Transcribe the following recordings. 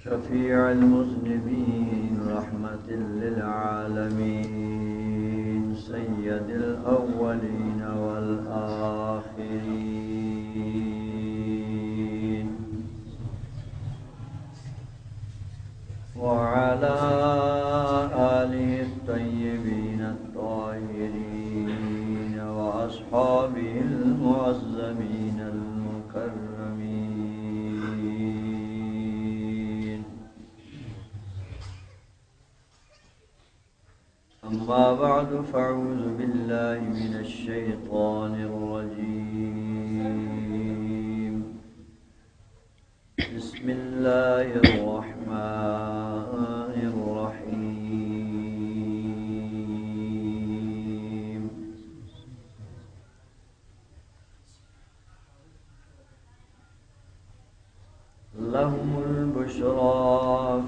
شفيع المذنبين، رحمة للعالمين، سيد الأولين والآخرين، وعلى آله الطيبين الطاهرين وأصحابه المعظمين المكرمين. أما بعد، فأعوذ بالله من الشيطان الرجيم. بسم الله الرحمن الرحيم. لهم البشرى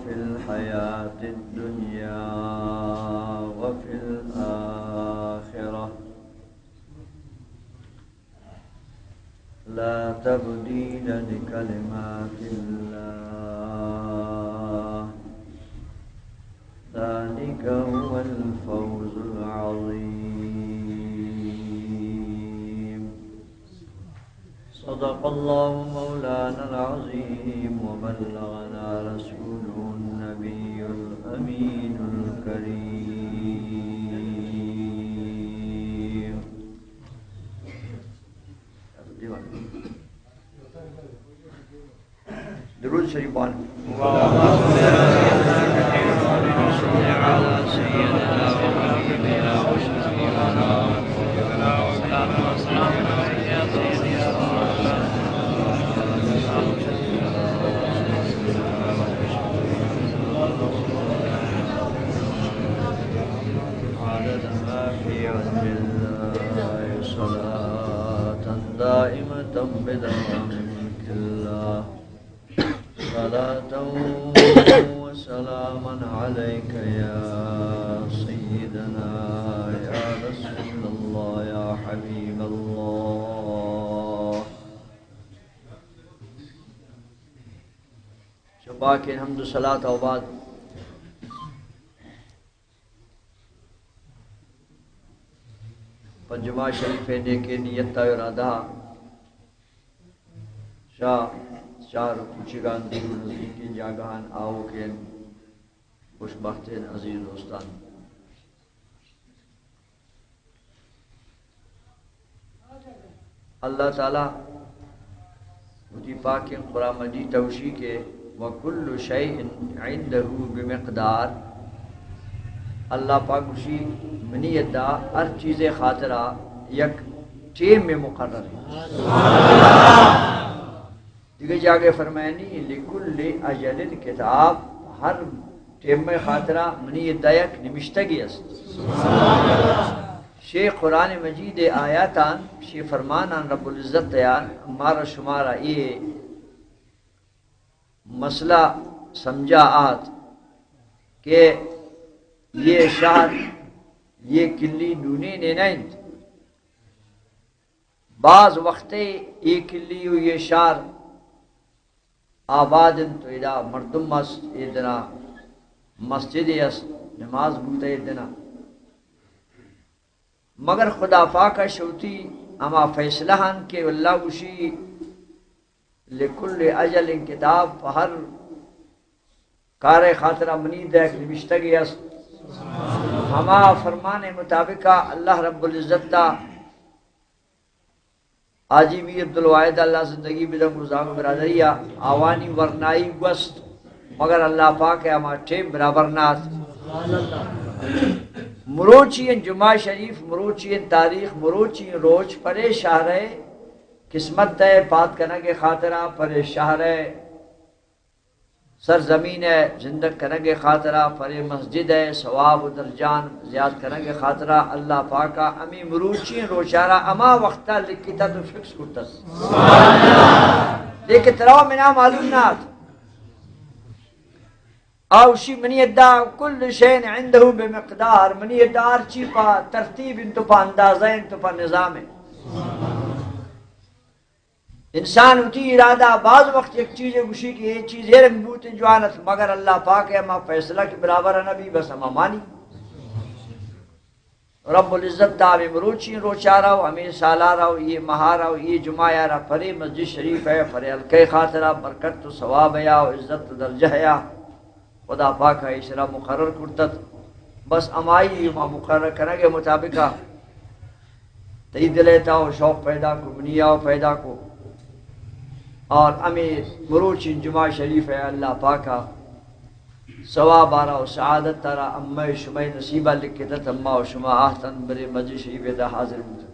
في الحياة الدنيا وفي الآخرة، لا تبديل لكلمات الله، ذلك هو الفوز العظيم. صدق الله مولانا العظيم وبلغنا رسوله النبي الأمين الكريم. درود شریف بان. عدد ما في علم الله، صلاة دائمة بدوام ملك الله، صلاة وسلاما عليك يا سيدنا، يا رسول الله، يا حبيب الله. چہ پاکیں حمد و صلاة و بعد، پہ جمعہ شریف ءِ نیکیں نیت ءُ ارادہ ءَ شہ شہر ءُ کوچگاں، دور ءُ نزدیکیں جاگہاں آؤکیں خوشبختیں عزیز دوستاں، اللہ تعالی وتی پاکیں قرآن مجید ءَ گوشی کہ وكل شيء عنده بمقدار. اللہ پاک گوشی، منی ادا ہر چیزے خاطرا یک ٹیم مقرر اِنت. دگہ جاگہ فرمائنی، لكل أجل كتاب، ہر ٹیم ءِ خاطرا منی ادا یک نبشتگے است. شے قرآن مجید ءِ آیاتاں، شے فرماناں رب العزت ءَ مارا شمارا اے مسئلہ سمجھا آت کہ اے شہر، اے کلی نونیں نہ اِنت. باز وقتے اے کلی ءُ اے شہر آباد اِنت ءُ ادا مردم است، اے دنا مسجدے است، نماز بوتہ اے دنا. مگر خدا پاک ءَ شہ وتی ہما فیصلہ اَنت کہ اللہ گوشی، لكل أجل كتاب، پہ ہر کارے خاطرا منی ادا یک نبشتگے است. ہما فرمان مطابقا اللہ رب العزت ءَ حاجی میر عبدالواحد، اللہ زندگی بدنت، گزانگ برادری ءَ آوانی ورنائی گوست، مگر اللہ پاک ءَ ہما ٹیم برابر نہ ات. مروچی ایں جمعہ شریف، مروچی ایں تاریخ، مروچی ایں روچ پرے شہر ءِ قسمت ءِ پاد کنگ ءِ خاطرا، پرے شہر ءِ سرزمین ءِ زندگ کنگ ءِ خاطرا، پرے مسجد ءِ ثواب ءُ درجان زیاد کنگ ءِ خاطرا اللہ پاک ءَ ہمے مروچی ایں روچارا ہما وقتا لکھتہ ءُ فکس کرتہ. لیکن ترا منا معلوم نہ ات. آ گوشی، منی ادا كل شيء عنده بمقدار، منی ادا ہر چی پہ ترتیب اِنت ءُ پہ اندازہ اِنت ءُ پہ نظام اِنت. انسان وتی ارادہ باز وقت یک چیزے گوشی کہ اے چیز اے رنگ بوت جوان ات، مگر اللہ پاک ءِ ہما فیصلہ کہ برابر نہ بی، بس ہما مانی۔ رب العزت ءَ ہمے مروچی روچ ءَ را و ہمے سال ءَ را و اے ماہ ءَ را و اے جمعہ ءَ را پرے مسجد شریف ءَ پرے حلقہ ءِ خاطر ءَ برکت و ثواب ءَ و عزت و درجہ ءَ خدا پاک ءَ ایشرا مقرر کرتت۔ بس ہمائی ما مقرر کنگ ءِ مطابق ءَ تئی دل ءِ تہا و شوق پیدا کو، منی ءَ و پیدا کو۔ اور ہمے مروچی جمعہ شریف ءَ اللہ پاک ءَ ثواب ءَ را و سعادت ءَ را امہ شمئے نصیب ءَ لکھتت، اما و شما آہتن برے مسجد شریف ءِ تہا حاضر بوتن۔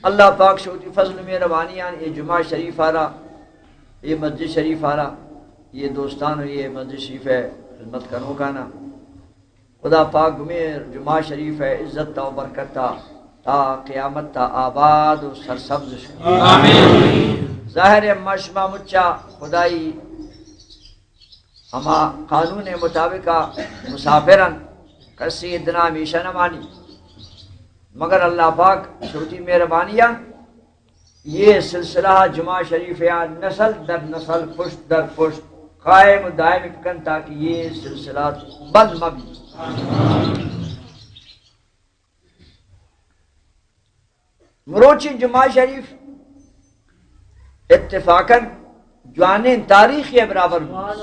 اللہ پاک شہ وتی فضل و مہربانی آں اے جمعہ شریف ءَ را، اے مسجد شریف ءَ را، اے دوستان و اے مسجد شریف ءِ خدمت کنوکانا خدا پاک گمے جمعہ شریف ءِ عزت ءَ و برکت ءَ تا قیامت ءَ آباد و سرسبز اش کن۔ آمین۔ ظاہر ہے ما شما مچا خدائی ہما قانون مطابق مسافر انت، کسی دنا ہمیشہ نہ مانی، مگر اللہ پاک شہ وتی مہربانی ءَ یہ سلسلہ جمعہ شریف ءَ نسل در نسل، پشت در پشت قائم و دائم بکن تاکہ یہ سلسلہ بند مہ بی۔ مروچی جمعہ شریف اتفاقاً جوانیں تاریخے ءِ برابر بوت۔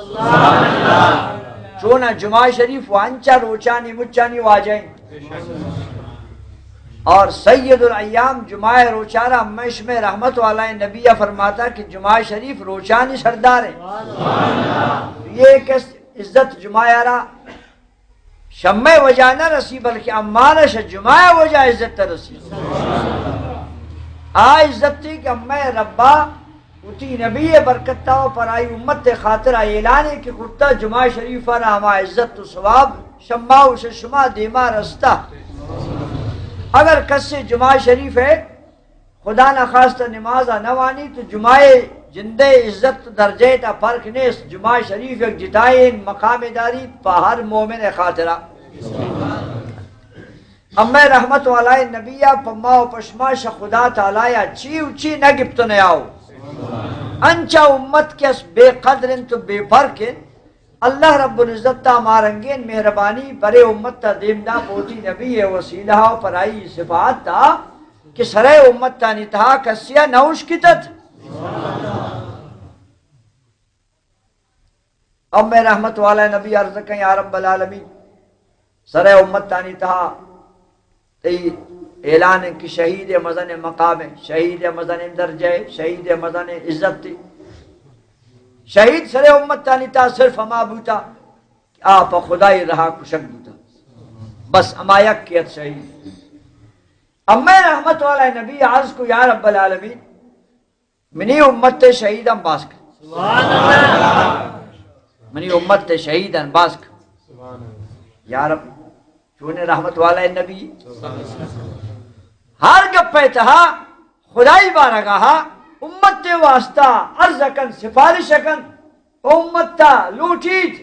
چونا جمعہ شریف و انچا روچانی مچانی واجہ انت۔ اور سید الایام جمعہ ءِ روچ ءَ را ہمے شمئے رحمت والائیں نبی ءَ فرماتا کہ جمعہ شریف روچانی سردار ہے۔ یہ کس عزت جمعہ ءَ را شمئے وجہ نہ رسی، بلکہ امارا شہ جمعہ ءِ وجہ عزت رسی۔ آ عزت تھی کہ امئے ربا وتی نبی ءِ برکت ءَ و پر آئی امت ءِ خاطر ءَ اعلان کہ کرتا، جمعہ شریف ءَ را ہما عزت و ثواب شما و شہ شما دیما رستا۔ اگر کسے جمعہ شریف ءَ خدا نخواستہ نماز ءَ نہ وانی تو جمعہ ءِ جندے عزت و درجہ ءِ تہا فرق نیست۔ جمعہ شریف یک جتائیں مقام داری پہ ہر مومن ءِ خاطرا۔ امئے رحمت والائیں نبی ءَ پہ ما و پہ شما شہ خدا تعالی ءَ چی و چی نہ گپت و نیاو۔ انچا امت کہ اس بے قدر انت و بے فرق انت، اللہ رب العزت ءَ ہما رنگیں مہربانی برے امت ءَ دیم دا، پہ وتی نبی ءِ وسیلہ ءَ و پر آئی شفاعت ءَ کہ سرئے امتانی تہا کسے ءَ نہ اشکتت۔ امئے رحمت والائیں نبی عرض کن، یا رب العالمین، سرئے امتانی تہا تئی اعلان انت کہ شہید ءِ مزنیں مقام انت، شہید ءِ مزنیں درجہ انت، شہید ءِ مزنیں عزت انت۔ شہید سرئے امتانی تہا صرف ہما بوتا کہ آ پہ خدائی رہا کشگ بوتا۔ بس ہما یک کہ ات شہید۔ امئے رحمت والائیں نبی عرض کو، یا رب العالمین، منی امت ءِ شہیداں باز کن۔ سبحان اللہ۔ منی امت ءِ شہیداں باز کن۔ سبحان اللہ۔ یا رب، چونیں رحمت والائیں نبی۔ ہر گپ ءِ تہا خدائی بارگاہ ءَ امت ءِ واسطہ عرض کن، سفارش کن، امت ءَ لوٹیت۔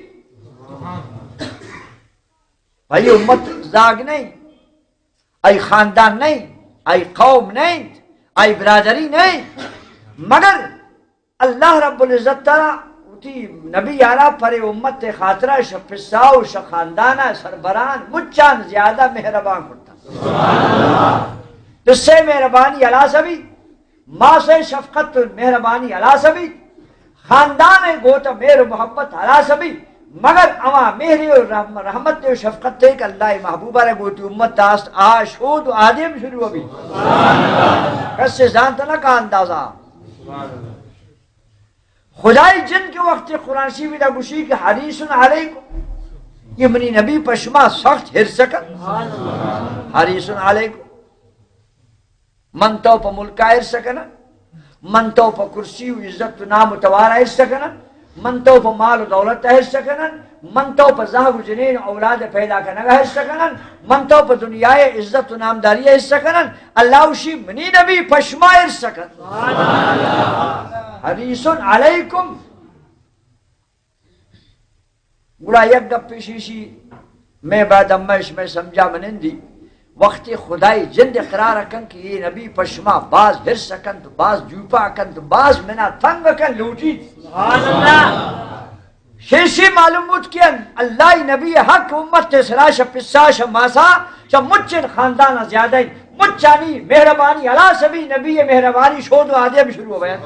بھئی، امت زاگ نہیں۔ آئی خاندان نہ انت، آئی قوم نہ انت، آئی برادری نہ انت، مگر اللہ رب العزت ءَ وتی نبی ءَ را پرے امت ءِ خاطرا شہ پسا و شہ خاندان ءِ سربران مچان زیادہ مہربان کرتا۔ پسے مہربانی ہلاس بی، ماسے شفقت و مہربانی ہلاس بیت، خاندان ءِ گوت ءَ مہر و محبت ہلاس بیت، مگر ہما مہر و رحم-، رحمت و شفقت ءَ کہ اللہ ءِ محبوب ءَ را گوتی امت است، آ شود و آدیم شروع بیت۔ کس زانت نہ کا اندازہ۔ خدائی جند کہ وقت قرآن شریف ءَ گوشی کہ حریص علیکم، یہ منی نبی پہ شما سخت حرص کن۔ حریص علیکم۔ من تو پہ ملکا حرص کنن، من تو پہ کرسی و عزت و نام و توارا حرص کنن، من تو پہ مال و دولت حرص کنن، من تو پہ زہگ و جنین و اولاد پیدا کنگا حرص کنن، من تو پہ دنیای عزت و نامداری حرص کنن۔ اللہ وشی منی نبی پہ شما حرص کن۔ حریص علیکم۔ گڑا یک گپے شیشی میں بعد امش میں سمجھا منندی، وقتی خدای جند اقرار کن کہ اے نبی پہ شما باز حرص کنت، باز جوپا کنت، باز منا تنگ کن لوٹیت۔ سبحان اللہ۔ شیشی معلوم بوت کہ اللہ نبی حق امت سرا شہ پسا شہ ماسا شہ مچن خاندان زیادہ انت۔ مچانی مہربانی، ہلاس بی نبی مہربانی شود و آدم شروع بیان۔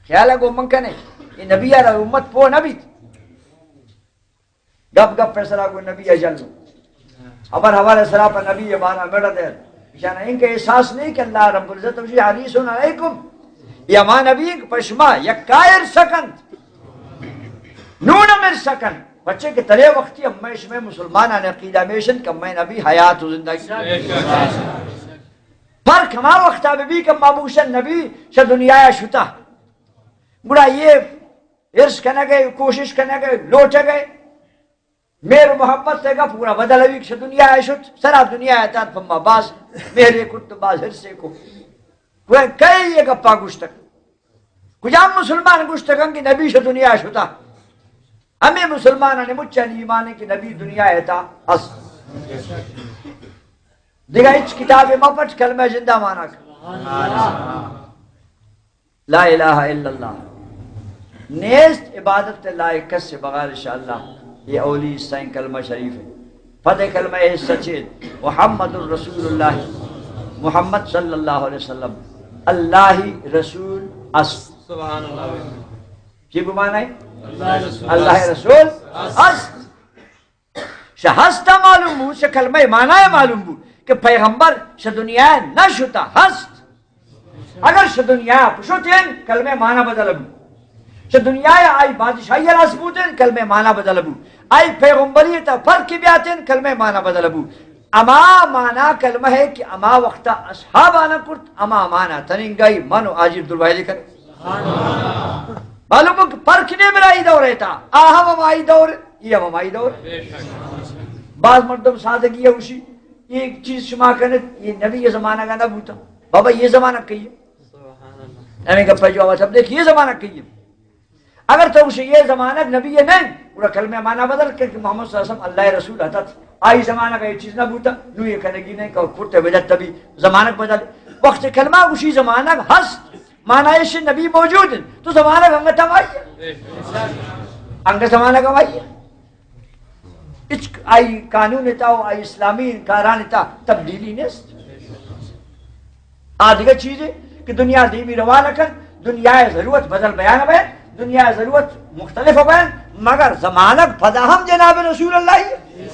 خیال گو من کنے، اے نبی را امت پو نبیت۔ گپ گپ پیسرا گو نبی اجل۔ خبر حوالے سرا پہ نبی بارہ مڑ دے۔ ایشان ان کے احساس نہیں کہ اللہ رب العزت وشی حریص علیکم۔ یہ ہما نبی کہ پشما یکا ارس کنت۔ نون ہم ارس کنت۔ بچے کہ ترے وقتی ہمیں شمیں مسلمانان عقیدہ میشن کہ ہمیں نبی حیات و زندگی۔ پر کما وقتا بی کہ مابوشن نبی شہ دنیا شتا۔ گڑا یہ ارس کنگ ء، کوشش کنگ ء، لوٹگ ء، مہر و محبت ء گپ پورا بدل ہوی کہ دنیا ء شت، سرا دنیا ء تات پما باز مہرے کت، باز حرصے کو۔ تو کئے یہ گپا گوشتگ؟ کجام مسلمان گوشتگ کہ نبی شہ دنیا ء شتا؟ ہمیں مسلمانان مچان ایمان کہ نبی دنیا ء تا اس۔ دیگہ ہچ کتاب مپٹ، کلمہ زندہ مانا کن۔ لا الہ الا اللہ۔ نیست عبادت لائق کس بغیر شہ اللہ۔ یہ اولی سائیں کلمہ شریف ہے۔ پد کلمہ ہے سچید محمد الرسول اللہ، محمد صلی اللہ علیہ وسلم اللہ رسول است۔ سبحان اللہ۔ چی بمانا ہے؟ اللہ رسول است۔ شہ ہست ء معلوم بوت، شہ کلمہ معنی ء معلوم بوت کہ پیغمبر شہ دنیا ء نہ شتہ، ہست۔ اگر شہ دنیا ء پشتین، کلمہ معنی بدل بوت۔ شہ دنیا ء آئی بادشاہی ء راست بوتین، کلمہ معنی بدل بوت۔ آئی پیغمبری ء تہ فرق بیاتین، کلمہ معنی بدل بوت۔ ہما معنی کلمہ ہے کہ ہما وقت اصحابان کرت، ہما معنی تننگائی من و حاجی عبدالواحد کرت۔ معلوم ہو کہ فرق نے برائی دور ہے تا، آ ہم ہمائی دور، یہ ہم ہمائی دور۔ بعض مردم سادگی ہے اسی، ایک چیز شما کنت، یہ نبی یہ زمانہ کا نہ بوتا۔ بابا یہ زمانہ کہیے۔ ہمیں گپا جو آواز اب دیکھ، یہ زمانہ کہیے۔ اگر تو اسے یہ زمانہ نبی یہ نہیں، پورا کلمہ معنی بدل کر کہ محمد صلی اللہ علیہ وسلم اللہ رسول حضرت، آئی زمانہ کا یہ چیز نہ بوتا، نو یہ کنگی نہیں کہ کرتے وجہ تبھی زمانہ بدل۔ وقت کلمہ اسی زمانہ ہست، معنی ایش نبی موجود ہیں، تو زمانہ انگت ہمائی ہے۔ انگت زمانہ ہمائی ہے۔ اچ آئی قانون تا و آئی اسلامی کاران تا تبدیلی نیست۔ آ دیگہ چیز ہے کہ دنیا دیمی روان کن، دنیا ضرورت بدل بیان بین، دنیا ضرورت مختلف بین، مگر زمانہ پدا ہم جناب رسول اللہ ہی ہے۔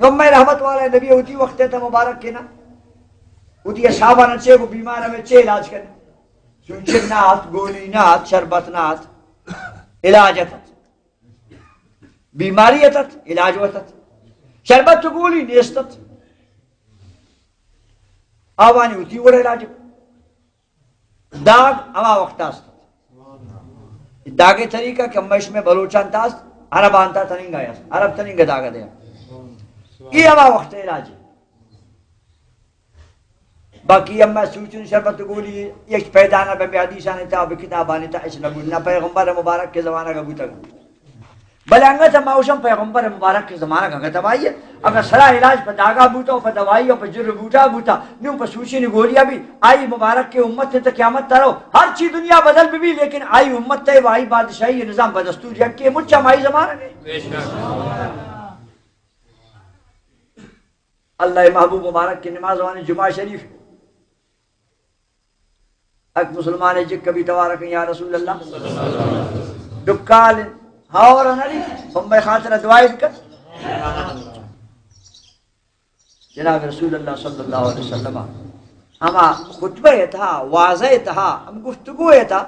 امہ رحمت والا نبی ہوتی وقت تا مبارک کے نا، ہوتی اصحابہ نہ چے کو بیمار ہمیں چے علاج کرنے۔ سوچن نہ آت، گولی نہ آت، شربت نہ آت، علاج اتت۔ بیماری اتت، علاج اتت۔ شربت و گولی نیست ات۔ آوانی ہوتی وڑ علاج۔ داغ ہما وقت است۔ داغ طریقہ کہ ہمیش میں بلوچان تا است، عربان تا تننگا است۔ عرب تننگا داغ دے۔ یہ ہما وقت علاج۔ باقی اما سوچن شربت گولی یک پیدا نہ بہ حدیثان تا، بہ کتابان تا، اچ نہ بوت، نہ پیغمبر مبارک کے زمانہ کا بوتا۔ بلے انگت ما اوشم پیغمبر مبارک کے زمانہ کا انگت ہمائی ہے۔ اگر سرا علاج پہ داغا بوتا و پہ دوائی و پہ جر بوٹا بوتا، نو پہ سوچن گولی ابھی آئی مبارک کے امت تا قیامت تارو۔ ہر چی دنیا بدل بھی، لیکن آئی امت تے و آئی بادشاہی نظام بدستور یک کے مچا مائی زمانہ نہیں۔ اللہ محبوب مبارک کی نماز وانی جمعہ شریف۔ اک مسلمان جک کبھی توارک یا رسول اللہ۔ ڈکال ہاور نری، ہم خاطر دعائے بکن۔ جناب رسول اللہ صلی اللہ علیہ وسلم ہما خطبہ تہا، واضح تہا، ہم گفتگو تہا،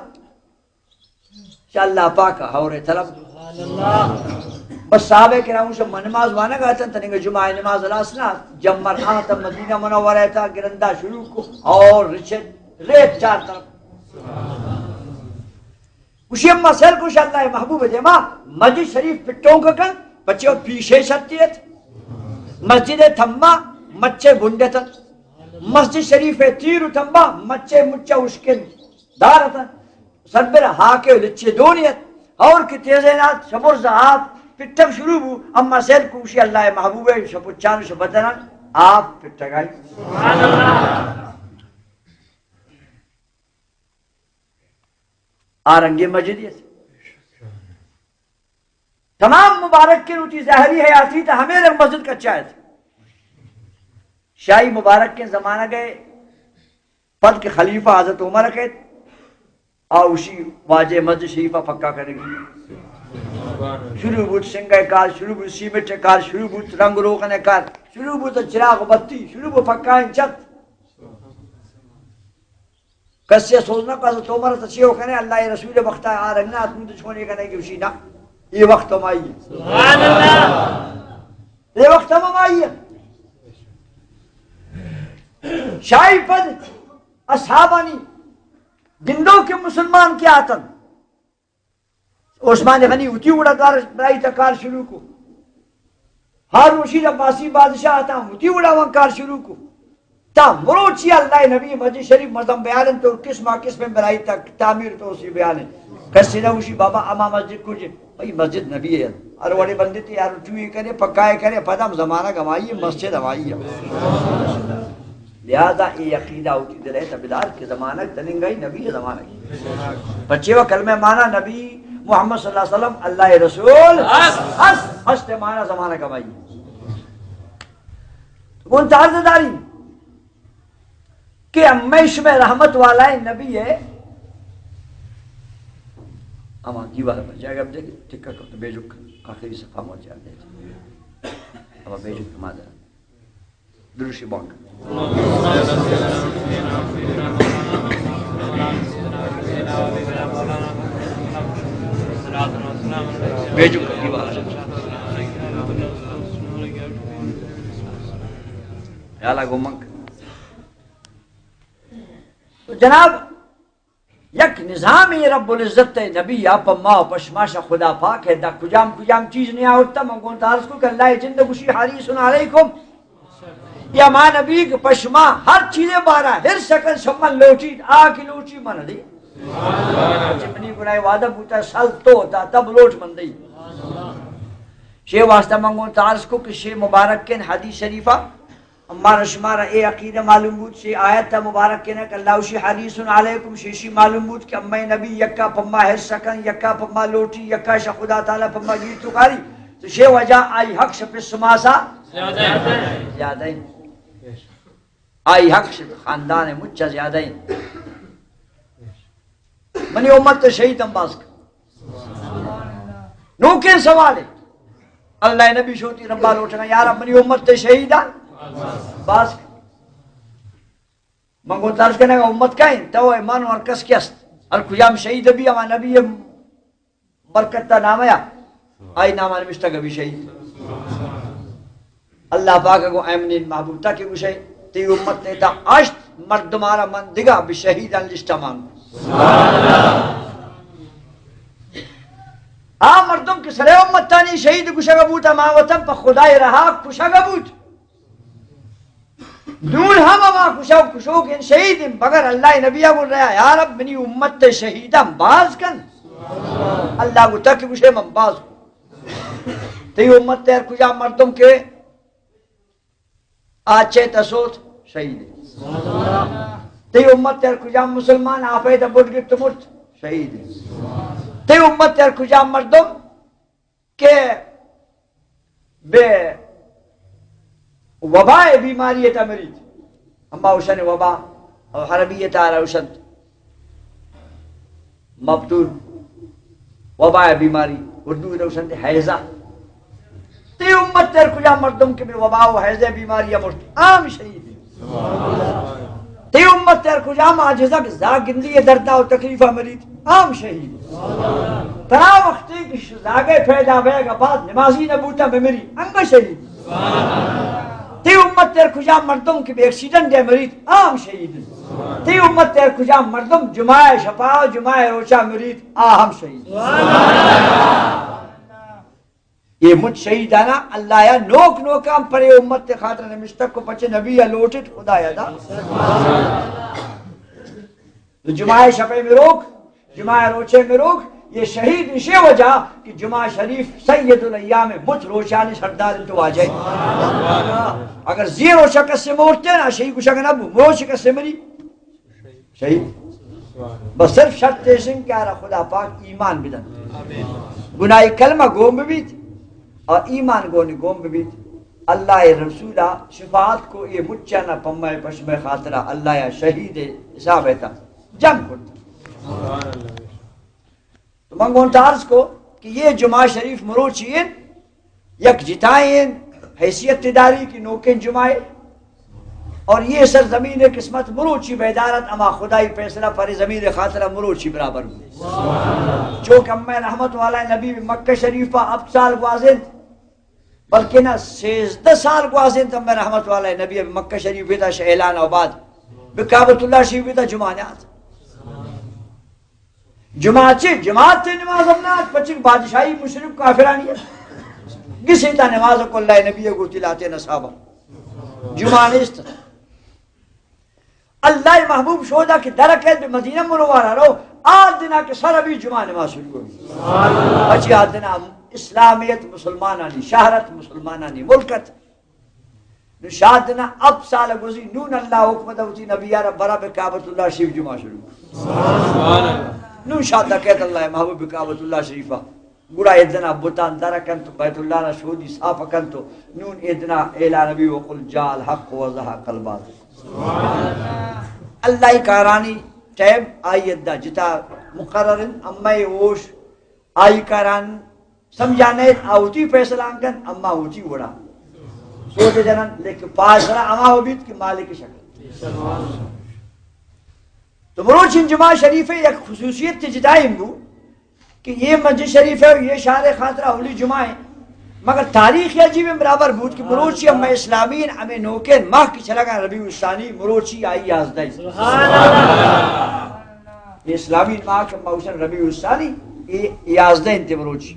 کہ اللہ پاک ہورے طلب۔ بس صحابہ کرام شما نماز وانگ اتن، تننگا جمعہ نماز لاس نہ، جمر آتا مدینہ منورہ تا گرندا شروع کو اور رچت ریت چار طرف۔ گوشی اما سیل گوش اللہ محبوب دیما مسجد شریف پٹوں کا کن، بچے پیشے شرطیت، مسجد تھما مچے بنڈتن، مسجد شریف تیر و تھما مچے مچا اشکن دارتن۔ سربر ہاکے و لچے دونی ات، ہور کہ تیزین آت، شبرز آت، پٹگ شروع بو، اما سیل کوشی اللہ محبوب ہے، شپ چان شپ بدنان آپ پٹگائی۔ آ رنگیں مسجدے ات۔ تمام مبارک کے وتی ظاہری حیاتی تا ہمے رنگ مسجد کچا ات۔ شاہی مبارک کے زمانہ گئے، پد کہ خلیفہ حضرت عمر کئیت، آ اوشی واجہ مسجد شریفہ پکا کنگی۔ شروع بوت سنگ کار، شروع بوت سیمنٹ کار، شروع بوت رنگ روغن کار، شروع بوت چراغ بتی، شروع بوت پکا چت۔ کسے سوز نہ کس، تو مرا تو چیو کنے، اللہ رسول وقتا آ رنگ نہ اتمو تو چھونے کنے کہ اوشی نہ۔ یہ وقت ہمائی ہے۔ سبحان اللہ۔ یہ وقت ہم ہمائی ہے۔ شاہی پد اصحابانی گندو کہ مسلمان کیا آتن۔ عثمان غنی وتی وڑا کار برائی تا کار شروع کو۔ ہارون رشید عباسی بادشاہ آتا وتی وڑا وان کار شروع کو۔ تا مروچی اللہ نبی مسجد شریف مردم بیارن تو قسم قسم برائی تا تعمیر تو اسی بیانے۔ کسی نہ اوشی بابا اما مسجد کجے؟ بھئی مسجد نبی ہے۔ ہر وڑے بندے تے یار ٹوئی کرے، پکائے کرے، پدم زمانہ گوائی ہے، مسجد ہوائی ہے۔ لہذا اے عقیدہ ہوتی دل ہے تبدار کہ زمانہ تننگائی نبی ہے زمانہ۔ بچے و کلمہ مانا نبی محمد صلی اللہ علیہ وسلم اللہ رسول۔ ہست۔ ہست۔ ہست مانا زمانہ گوائی۔ گون تعرض داری کہ امیش میں رحمت والا نبی ہے۔ اما دیوار پر جاگہ دے، ٹکا کر تو بیجک آخری صفحہ مو جا دے۔ اما بیجک مادر۔ دروشی بانگ۔ بیجو کدی والا۔ خیالا گو منگ۔ تو جناب، یک نظامی رب العزت ءِ نبی ءَ پہ ما و پہ شما شہ خدا پاک ءَ دا کجام کجام چیز نیاورتا؟ من گوں عرض کو کہ اللہ ءِ جند گوشی حریص علیکم، یا ما نبی کہ پہ شما ہر چیزے بارا حرص کن، شما لوٹیت، آ کہ لوٹی من دی۔ چہ منی گناہ وعدہ بوتا سل تو تا تب لوٹ من دی۔ شے واسطہ من گوں عرض کو کہ شے مبارک کن حدیث شریفہ اما شمارا اے عقیدہ معلوم بوت، شی آیت مبارک کنے کہ اللہ شی حریص علیکم، شی شی معلوم بوت کہ اما نبی یکا پما حرص کن، یکا پما لوٹی، یکا شہ خدا تعالی پما گیر تو کاری، تو شی وجہ آئی حق شہ پس ماسا زیادہ ایں۔ زیادہ ایں۔ آئی حق شہ خاندان مچا زیادہ ایں۔ منی امت ءِ شہید ہم باز کن۔ نوکیں سوالے۔ اللہ ءِ نبی شوتی ربا لوٹنا، یا رب منی امت ءِ شہیداں باز کن۔ من گوں عرض کنگا امت کئے؟ تو اے من و ہر کس کہ است۔ ہر کجام شہید بی ہما نبی برکت تا نام یا آئی نام نوشتہ بی شہید۔ اللہ پاک گو اے منی محبوب تا کہ گوشے، تی امت ءِ تا ہشت مردمارا من دگہ بہ شہیدان لسٹا مان۔ آ مردم کہ سرے امتانی شہید گوشگ بوت، ما وطن پہ خدای رہا کشگ بوت۔ نون ہم ہما کشو کشو کہ شہید ایں، مگر اللہ نبی گو رہا، یا رب منی امت ءِ شہیداں باز کن۔ اللہ گو تک گوشے من باز کن۔ تئی امت ءِ ہر کجام مردم کہ آ چے تسوت شہید ایں۔ تئی امت ءِ ہر کجام مسلمان آپے تا بڈ گپت مرت شہید ایں۔ تئی امت ءِ ہر کجام مردم کہ بہ وبا بیماری تا مریت، اما اوشن وبا، اور عربی تارا اوشنت مبتور، وبا بیماری، اردو ءَ اوشنت حیضہ۔ تی امت ءِ ہر کجا مردم کہ بہ وبا و حیضہ بیماری مرت، عام شہید۔ تی امت ءِ ہر کجام عاجزگ زاگندی دردا و تکلیفا مریت، عام شہید۔ ترا وقتی کہ ش-، زاگے پیدا بیگا بعد نمازی نہ بوتا بمری، انگا شہید۔ تی امت ءِ ہر کجام مردم کہ بہ ایکسیڈنٹ ءَ مریت، عام شہید۔ تی امت ءِ ہر کجام مردم جمعہ شپا و جمعہ روچا مریت، آ ہم شہید۔ اے مچ شہیدانا اللہ یا نوک نوکاں پرے امت ءِ خاطر نمشتہ کو، پچے نبی یا لوٹت خدا یا دا۔ تو جمعہ شپے مروک، جمعہ روچے مروک، یہ شہید اسی وجہ کہ جمعہ شریف سید الایام، مچ روچانی سردار انت، واجہ۔ اگر زی روچا کسے مرتے نا، شہید گوشگ نہ بو، مروچی کسے مری، شہید۔ بس صرف شرط ایش انت کہ آرا خدا پاک ایمان بدن، گناہی کلمہ گون ببیت اور ایمان گونی گون ببیت۔ اللہ رسولہ شفاعت کو، یہ مچانا پمہ پشمہ خاطرہ اللہ یا شہید حساب ایتا جنگ کرتا۔ تو من گوں عرض کو کہ یہ جمعہ شریف مروچی انت، یک جتائیں انت، حیثیت داری کہ نوکیں جمعہ ہے، اور یہ سرزمین قسمت مروچی بیدارت، اما خدائی فیصلہ پر زمین خاطرہ مروچی برابر ہو۔ چونکہ امہ رحمت والا نبی مکہ شریفہ ہفت سال گوازینت، بلکہ نہ، سیزدہ سال گوازینت امہ رحمت والا نبی مکہ شریف بیتا شہ اعلان آباد، بہ کعبۃ اللہ شریف بیتا جمعہ نیات۔ جماعت چی؟ جماعت تے نماز ہم نہ ات، پچک بادشاہی مشرک کافرانی ات۔ گسے تا نماز کو اللہ نبی گوتی لاتے نصابا۔ جمعہ نیست۔ اللہ محبوب شودا کہ درکیت بہ مدینہ منورہ رو، آ دنا کہ سر ابی جمعہ نماز شروع ہوئی۔ پچی آ دنا اسلامیت مسلمانانی شہرت، مسلمانانی ملکت۔ نو شاد نہ، ہفت سال گوزی، نون اللہ حکم دا وتی نبی یارا برا بہ کعبۃ اللہ شریف جمعہ شروع۔ سبحان اللہ۔ نون شاد دا کہت اللہ محبوب بہ کعبۃ اللہ شریفہ۔ گڑا ادنا بتان در کنت، بیت اللہ را شودی صاف کنت۔ نون ادنا اعلان نبی وقل جاء الحق وزهق الباطل۔ اللہ کارانی ٹائم آئی ادا جتا مقرر انت، امہ اوش آئی کاران سمجھا نیت، آ وتی فیصلہ آن کنت، اما وتی وڑا سوچ جنن، لیکن پاسرا اما ہو بیت کہ مالک شکل۔ تو مروچین جمعہ شریف یک خصوصیت جدائیں بو کہ یہ مسجد شریف ہے، یہ شہر خاطرہ اولی جمعہ ہے، مگر تاریخ عجیب برابر بود کہ مروچی ہم اسلامین ہمیں نوکین ماہ کی چلگا ربیع الثانی، مروچی آئی یازدہ۔ یہ اسلامی ماہ کہ موسم ربیع الثانی، یہ یازدہ انت مروچی۔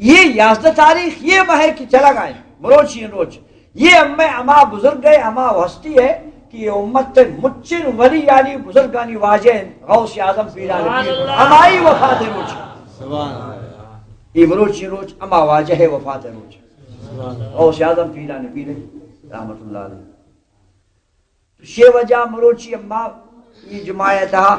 یہ یازدہ تاریخ، یہ ماہ ہے کہ چلگا ہے، مروچی روچ۔ یہ ہمیں ہما بزرگ ہے، ہما ہستی ہے کہ یہ امت مچن ولی یعنی بزرگانی واجہ ہیں، غوث اعظم پیران پیر، ہمائی وفات روچ۔ یہ مروچی روچ ہما واجہ ہے وفات روچ۔ غوث اعظم پیران پیر رحمت اللہ علیہ۔ شے وجہ مروچی اما یہ جماعت تہا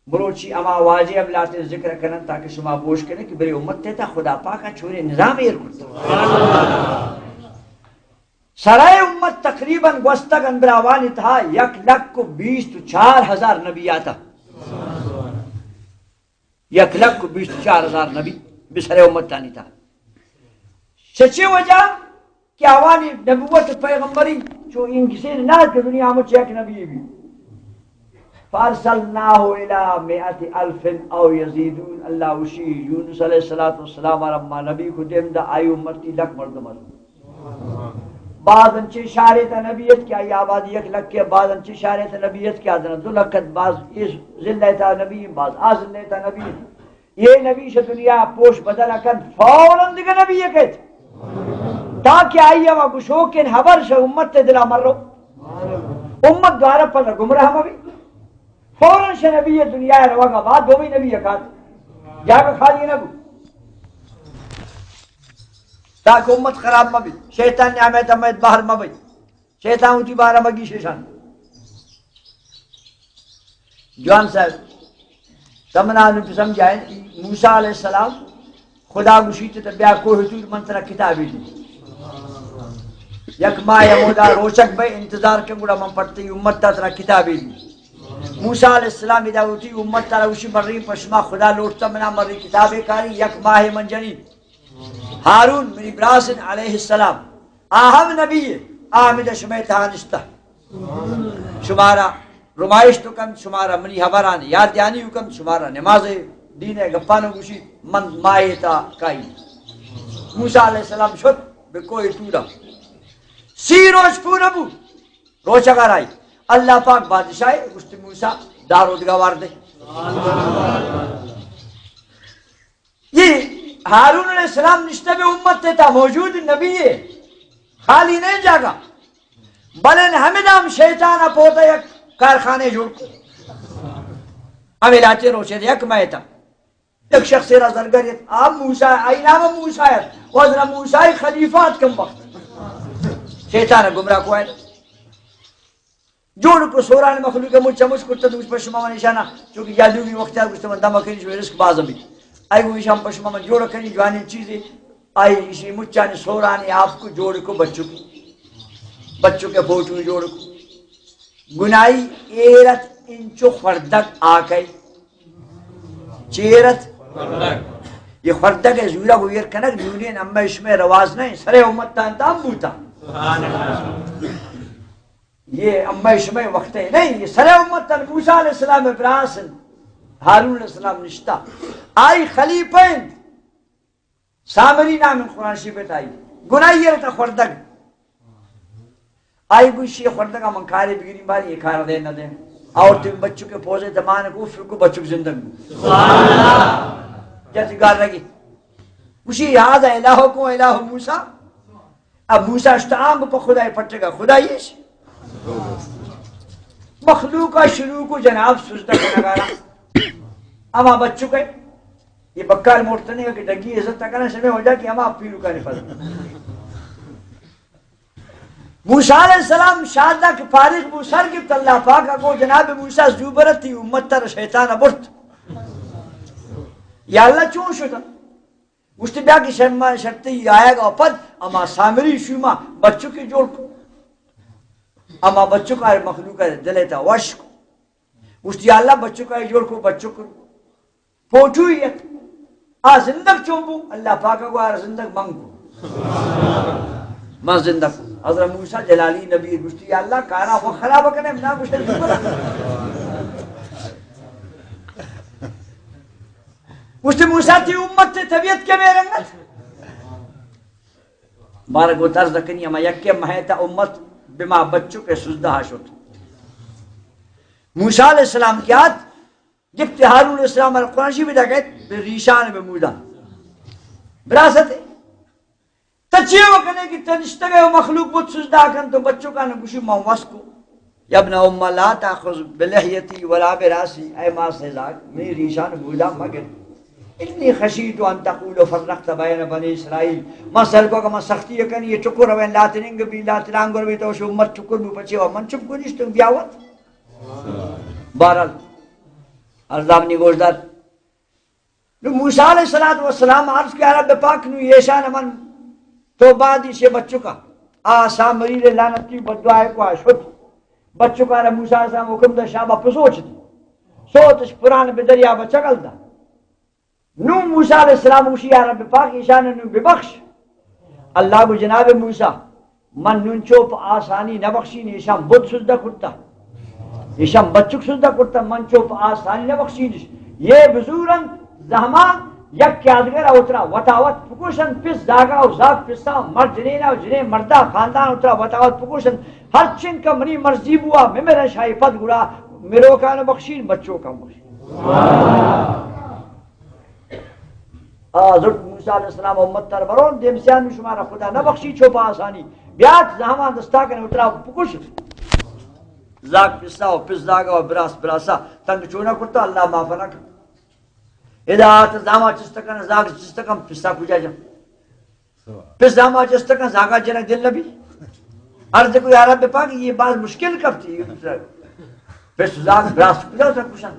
مروچی اما واجہ ہم لاتیں ذکر کنن تاکہ شما بوش کنیں کہ برے امت تہا خدا پاک چونے نظام ایر کرتا۔ سرائے امت تقریباً گوستگ اندراوانی تہا یک لکھ و بیست و چار ہزار نبی آتا۔ یک لکھ و بیست و چار ہزار نبی بسرے امتانی تہا۔ چچے وجہ کہ آوانی نبوت پیغمبری چو انگسین نہ کہ دنیا مچ یک نبی بھی۔ فارسلناہ الی مئۃ الف او یزیدون۔ اللہ وشی یونس علیہ الصلوۃ والسلام ء ما نبی کو دیم دا آئی امتی لکھ مردم است۔ باز انچیں شہرے تا نبی ات کہ آئی آبادی یک لکھ ء، باز انچیں شہرے تا نبی ات کہ آدنا دو لکھ ات، باز اے ضلع تا نبی، باز آ ضلع تا نبی۔ یہ نبی شہ دنیا پوش بدل کنت، فوراً دگہ نبی کیت، تاکہ آئی ہما گشوکین ہبر شہ امت دلا مرو۔ امت دوارہ پدا گمراہ مبی۔ فوراً شہ نبی دنیا روگا بعد دومی نبی کات، جاگہ خالی نہ بو۔ تاکہ امت خراب مہ بیت، شیطان نعمت امت باہر مہ بیت، شیطان وتی بارہ مہ گیششان۔ جوان صاحب، تمنا نو سمجھائیں، موسیٰ علیہ السلام خدا گوشیت تو بیا کوہ طور من ترا کتابی دی۔ یک ماہ ہمودا روچک بے انتظار کن گڑا من پرتی امت تا ترا کتابی دی۔ موسیٰ علیہ السلام ادا وتی امت ترا گوشی مرین پشما خدا لوٹتا منا مرین کتابے کاری یک ماہ من جنی۔ ہارون منی براسن علیہ السلام، آ ہم نبی، آ ہمدا شمئے تہا نشتہ۔ شمارا رمائش تو کنت، شمارا منی ہبران یاد دہانی کنت، شمارا نماز دین گپانو گوشی، من ماہ تا کائی۔ موسیٰ علیہ السلام شد بہ کوہ طورا۔ سی روچ پورا بو، روچگا رائی۔ اللہ پاک بادشاہ گوشت موسیٰ دار ادگا وار دے۔ یہ ہارون علیہ السلام نشتہ بہ امت تا موجود نبی ہے، خالی نہیں جاگہ۔ بلن ہمدا ہم شیطان پوتا یک کارخانے جوڑ کو۔ ہمیں لاتے روچے یک مئے تا۔ یک شخصے را زرگر ات، آ موسیٰ، آئی نام موسیٰ ات، و حضرت موسیٰ خلیفہ ات کم وقت۔ شیطان گمراہ کو ہے۔ جوڑ کو سوران مخلوق مچ مچ کرتا دوش پشما من ایشانا، چونکہ جادوگی وقت آ گشتا من دم کنی شو رزق باز بیت۔ آئی گو ایشان پشما من جوڑ کنی جوانی چیزی، آئی ایشی مچانی سورانی آپ کو جوڑ کو بچو کی، بچو کے فوٹو جوڑ کو۔ گناہی ایرت انچو خردک آکئی۔ چیرت؟ یہ خردگ زورا گو ایر کنگ دونین امہ شمے رواز نہیں، سرے امت تان تام بوتا۔ یہ امہ شمے وقت نہیں، یہ سرے امت تان۔ موسیٰ علیہ السلام براس انت، ہارون علیہ السلام نشتا، آئی خلیفہ انت۔ سامری نام قرآن شریف ء تائی گناہی ء تا خوردگ۔ آئی گوشی خوردگ من کارے بگیری باری یہ کار دے نہ دے۔ اور تم بچوں کے پوزے دمان کو فر کو بچوں زندگ۔ سبحان اللہ۔ جیسے گار لگی۔ گوشی هذا الهکم و اله موسی۔ اب موسی اشتام پہ خدای پٹگا، خدایش۔ مخلوق شروع کو جناب سجدہ کنگارا۔ اما بچوں کے یہ بکار مورتنے کہ ڈگی عزت تک نہ شمے ہو جا کہ ہما پیرو کا نفل۔ موسیٰ علیہ السلام شادہ کہ فارغ بو سر گپت اللہ پاک کو جناب موسیٰ زوبرتی امت تر شیطان برت۔ یا اللہ چون شد؟ گوشت بیا کہ شرما شرطی آیا گا پد اما سامری شوما بچوں کے جوڑ کو۔ اما بچوں کا مخلوق دلے تا وش کو۔ گوشت یا اللہ بچوں کا جوڑ کو بچوں کو۔ پوٹوئی ات۔ آ زندگ چون بو؟ اللہ پاک گو آ زندگ من کو۔ من زندگ کو۔ حضرت موسیٰ جلالی نبی گوشتی یا اللہ کارا وہ خراب کنے، نہ گوشتے۔ گوشتی موسیٰ تی امت تے طبیعت کے میں رنگت۔ مارا گو طرز کنی اما یکے مہیتا امت بما بچوں کے سجدہ شد۔ موسیٰ علیہ السلام کیا ات؟ گپت ہارون علیہ السلام ء قرآن شریف ء دگت بہ ریشان بہ مودا۔ براست ء۔ تو چی وکنے کہ تنشتگے و مخلوق بت سجدہ کن تو بچوں کا نہ گوشی من وس کو۔ یا ابن ام لا تأخذ بلحیتی ولا براسی، اے ما سزاگ منی ریشان مودا مگر۔ انی خشیت ان تقول فرقت بین بنی اسرائیل۔ ما سر کو کہ من سختی کنی یہ چکر روین لاتننگ بی لاتنانگر بی تو شو مت چکر بو پچے و من چپ کو نشتوں بیا وت۔ بہرحال، عذاب نی گوش دات۔ نو موسیٰ علیہ الصلوۃ والسلام عرض کہ یا رب پاک نو ایشان من تو بعد ایشے بچکا آ سامری رے لعنتی بددعائے کو آ شد۔ بچکا را موسیٰ علیہ السلام حکم دا شابا پسوچ دی۔ سوتش پران بہ دریا بچگل دا۔ نوں موسیٰ علیہ السلام گوشی، یا رب پاک، ایشان نوں ببخش۔ اللہ گو، جناب موسیٰ، من نوں چو پہ آسانی نبخشین، ایشان بت سجدہ کرتا۔ ایشان بچک سجدہ کرتا، من چو پہ آسانی نبخشینش۔ یہ بزورن زہما یک یادگر اوترا وتاوت پکوشن پس زاگا و زاگ پسا مر جنینا و جنین مردا خاندان اوترا وتاوت پکوشن۔ ہر چنکہ منی مرضی بوا، ممرن شاہی پد گڑا مروکان بخشین، بچوکان بخشین۔ آ زرت موسیٰ علیہ السلام امت تر برون، دیمسیان شمارا خدا نہ بخشی چو پہ آسانی۔ بیات زہمان دستا کنے اترا بکش۔ زاگ پسا و پس زاگا و براس براسا تنگ چونا کرتا، اللہ معاف نہ کن۔ ادا آت زاما چست کن، زاگ چست کن، پسا کجا جا؟ پس زاما چست کن، زاگا جنگ دل نبی۔ عرض کو یا رب پاک، یہ باز مشکل کپتی۔ پس زاگ براس کجا اترا کشن؟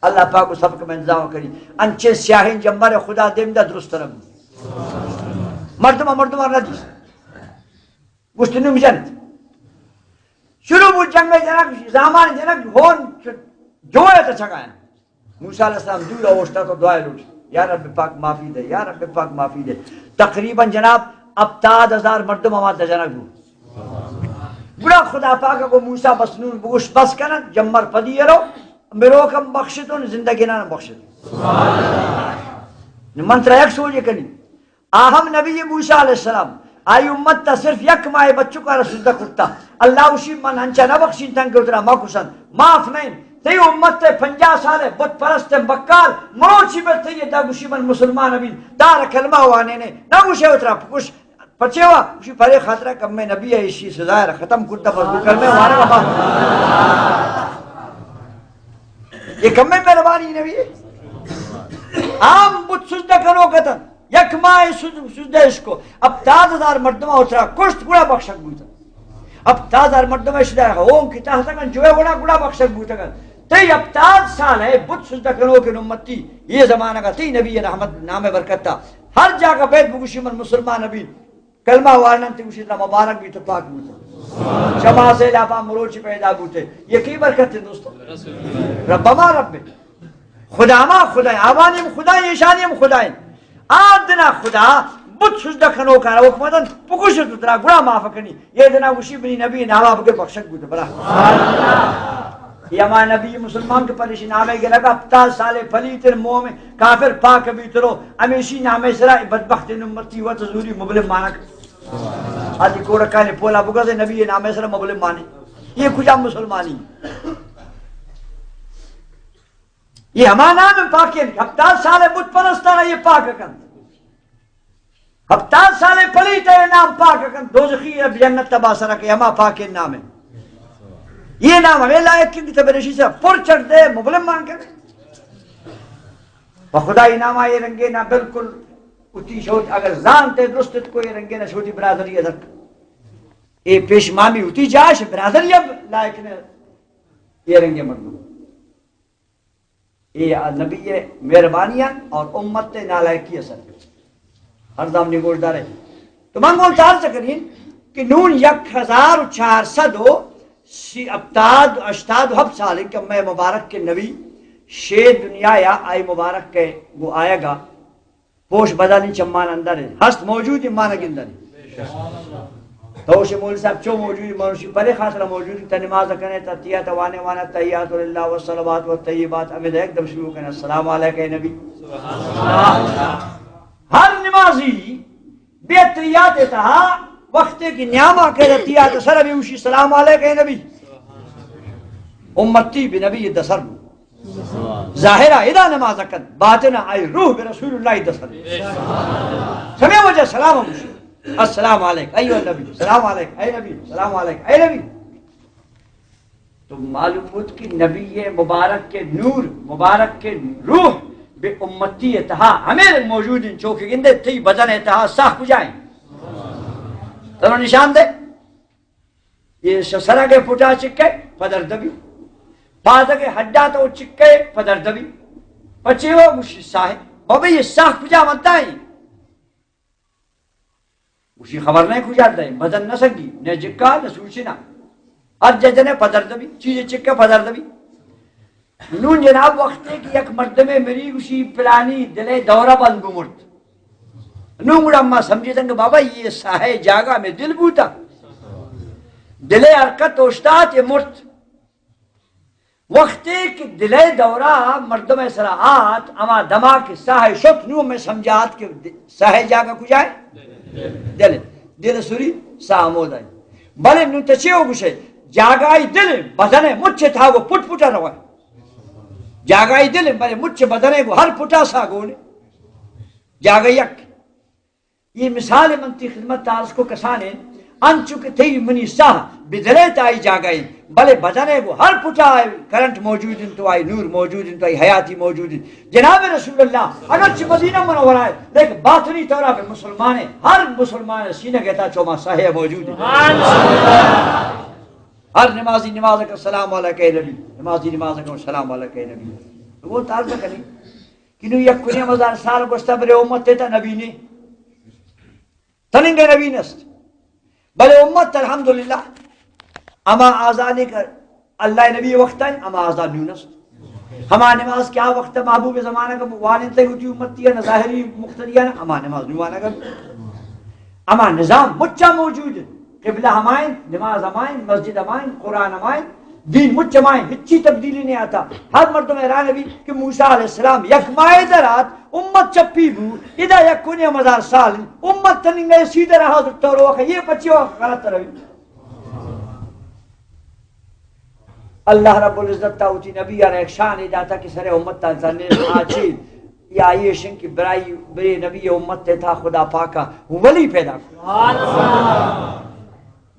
اللہ پاک و سبق میں انتظام کری۔ انچے سیاہیں جمبر خدا دیم دا درست نہ بو۔ مردم، مردم نہ دیست۔ گوشت نم جنت۔ شروع بو جنگ جنگ، زامان جنگ ہون جو ہے تو چکایا۔ موسیٰ علیہ السلام دور اوشتا تو دعا لوٹ، یا رب پاک معافی دے، یا رب پاک معافی دے۔ تقریباً جناب ہفتاد ہزار مردم ہما جنگ بو۔ گڑا خدا پاک کو موسیٰ بس نون بگوش بس کنن، جمر پدی رو، مروکم بخشتون، زندگینان بخشتون۔ من ترا یک سوچ کنی، آ ہم نبی موسیٰ علیہ السلام، آئی امت تا صرف یک ماہ بچکا را سجدہ کرتا۔ اللہ گوشی من انچا نہ بخشین تنکہ اترا ما کشن۔ معاف نہیں۔ تئی امت تے پنجاہ سال ہے بت پرست ہیں بکار، مروچی بر تئی دا گوشی من مسلمان بین، دار کلمہ وانے نے، نہ گوشے اترا کش۔ پچے وا گوشی پرے خاطرہ کمے نبی ہے، ایشی سزا ہے ختم کرتا، بس کلمہ وارے بابا۔ یہ کمے مہربانی نبی ہے۔ عام بت سجدہ کنوک اتن، یک ماہ سج-، سجدہ اش کو، ہپتاد ہزار مردم اترا کشت گڑا بخشگ بوتن۔ ہپتاد ہزار مردم اش دا ہون کی تحت کن جو ہے گڑا، گڑا بخشگ بوتگن۔ تئی ہپتاد سال ہے بت سجدہ کنوک امتی، یہ زمانہ کا تئی نبی رحمت نام برکتا۔ ہر جاگہ بیت بگوشی من مسلمان نبی، کلمہ وارننت گوشیت، مبارک بیت و پاک بوت۔ شما سے لاپا مروچی پیدا بوتے۔ یہ کی برکت ہے دوستو؟ رب ما رب۔ خدا ما خدا، آوانی ہم خدا، ایشانی ہم خدا۔ آ دنا خدا بت سجدہ کنوکا حکم دن، بکشت ترا گناہ معاف کنی۔ یہ دنا گوشی منی نبی ناما بگر بخشک بوت برا۔ یہ ہما نبی مسلمان کے پریشی نامے گرگا، ہپتاد سال پلیتر مومن کافر پاک بیترو، ہمیشی نامے سرا بدبخت امتی وت زوری مبلم مانک۔ آدھی کوڑکانی پولا بگزے نبی نامے سرا مبلم مانے۔ یہ کجا مسلمانی؟ یہ ہما نام پاکین، ہپتاد سال بت پرستانا یہ پاک کن۔ ہپتاد سال پلیت ہے نام پاک کن، دوزخی ہے جنت تبا سرا کہ ہما پاکین نام ہے۔ یہ نام ہمیں لائق کی تبرشی سے پر چڑھ دے، مبلم مان کر۔ و خدای ناما یہ رنگے نہ بالکل اتی شوت، اگر زانتے درست کو یہ رنگے نہ شوتی برادری ادک۔ اے پیش مامی اتی جاش برادری اب لائق نے یہ رنگے مردم۔ اے نبی مہربانیاں اور امت نالائکی اثر۔ ہر دام نگوش دارے۔ تو من گون تار چکرین کہ نون یک ہزار و چار سد و سی، ہپتاد، ہشتاد و ہپت سال کہ میں مبارک کے نبی شے دنیا یا آئی مبارک کے گو آئے گا۔ پوش بدانی چمان اندر ہے۔ ہست موجود ایمان گندن۔ تو شے مول صاحب چو موجود، منشی پرے خاطر موجود، تا نماز کنے، تا تیا، تا وانے وانا، تحیات للہ والصلوات والطیبات، ہمیں دا یک دم شروع کنے، السلام علیک اے نبی۔ ہر نمازی بے تحیات تہا وقت کی نیاما کہ تحیات سر بھی اوشی، السلام علیک اے نبی۔ امتی بے نبی دسر بو۔ ظاہرا ادا نماز کن، باطنا آئی روح بے رسول اللہ دسر بو۔ سمے وجہ سلام ہم گوشی، السلام علیک ایھا النبی، سلام علیک اے نبی، سلام علیک اے نبی۔ تو معلوم بود کہ نبی مبارک کے نور، مبارک کے روح بے امتی تہا ہمیں موجود ہیں، چوکہ گندے تئی بدن تہا ساہ کجائیں؟ ترو نشان دے۔ یہ ش-، سرگ پٹا چکے پدر دبی، پادگ ہڈا تو چکے پدر دبی۔ پچے وہ گوشی ساہ، بابا یہ ساہ کجا ونتا ہے؟ گوشی خبر نہیں کجا دے، بدن نہ سگی، نہ جکا، نہ سوچنا۔ ہر ججنے پدر دبی، چیز چکے پدر دبی۔ نون جناب، وقتے کہ یک مردمے مری، گوشی پلانی دلے دورہ بند بمرت۔ نون گڑا ما سمجھتن کہ بابا یہ ساہے جاگہ میں دل بوتا، دلے حرکت اوشتات، یہ مرت۔ وقتے کہ دلے دورہ مردمے سرا آت، اما دما کہ ساہے شت، نون میں سمجھات کہ د-، ساہے جاگہ کجائے؟ دل۔ دل سری ساہ مودا۔ بلے نون تچے ہو گوشے، جاگائی دل، بدنے مچے تھا وہ پٹ پٹا روے۔ جاگائی دل، بلے مچ بدنے گو ہر پٹا ساہ گونے۔ جاگہ یک۔ یہ مثال من تی خدمت عرض کو کسانے، انچو کہ تئی منی ساہ بدلے تائی جاگہ، بلے بدنے گو ہر پٹا کرنٹ موجود انت، تو آئی نور موجود انت، تو آئی حیاتی موجود انت۔ جناب رسول اللہ، اگرچہ مدینہ منورہ ہے، لیکن باطنی طور پہ مسلمان ہے۔ ہر مسلمان سینہ گتا چوما ساہ موجود ہے۔ ہر نمازی نماز کا سلام علیک اے نبی، نمازی نماز کا سلام علیک اے نبی۔ تو وہ تعلق نہیں کہ نو یک کنی ہزار سال گوشتا برے امت تا نبی نے، تننگے نبی نست۔ بلے امت الحمدللہ اما آزانی کر اللہ نبی وقت ہیں، اما آزان نون است۔ ہما نماز کہ آ وقت محبوب زمانہ کا وانین تے ہوتی امتی ہے، نہ ظاہری مقتدیان، اما نماز نو آنا کر۔ اما نظام مچا موجود ہے۔ قبلہ ہمائیں، نماز ہمائیں، مسجد ہمائیں، قرآن ہمائیں، دین مچ ہمائیں، ہچی تبدیلی نہیں آتا۔ ہر مردم حیران بھی کہ موسیٰ علیہ السلام یک ماہ در آت، امت چپی بو، ادا یک کنی ہزار سال، امت تننگے سیدھے رہا تو روخ، یہ پچی وقت غلط روی۔ اللہ رب العزت تا وتی نبی آرا یک شان داتا کہ سر امت تا زنین آچی یا یہ شن کہ برائی برے نبی امت تا خدا پاکا ولی پیدا کو۔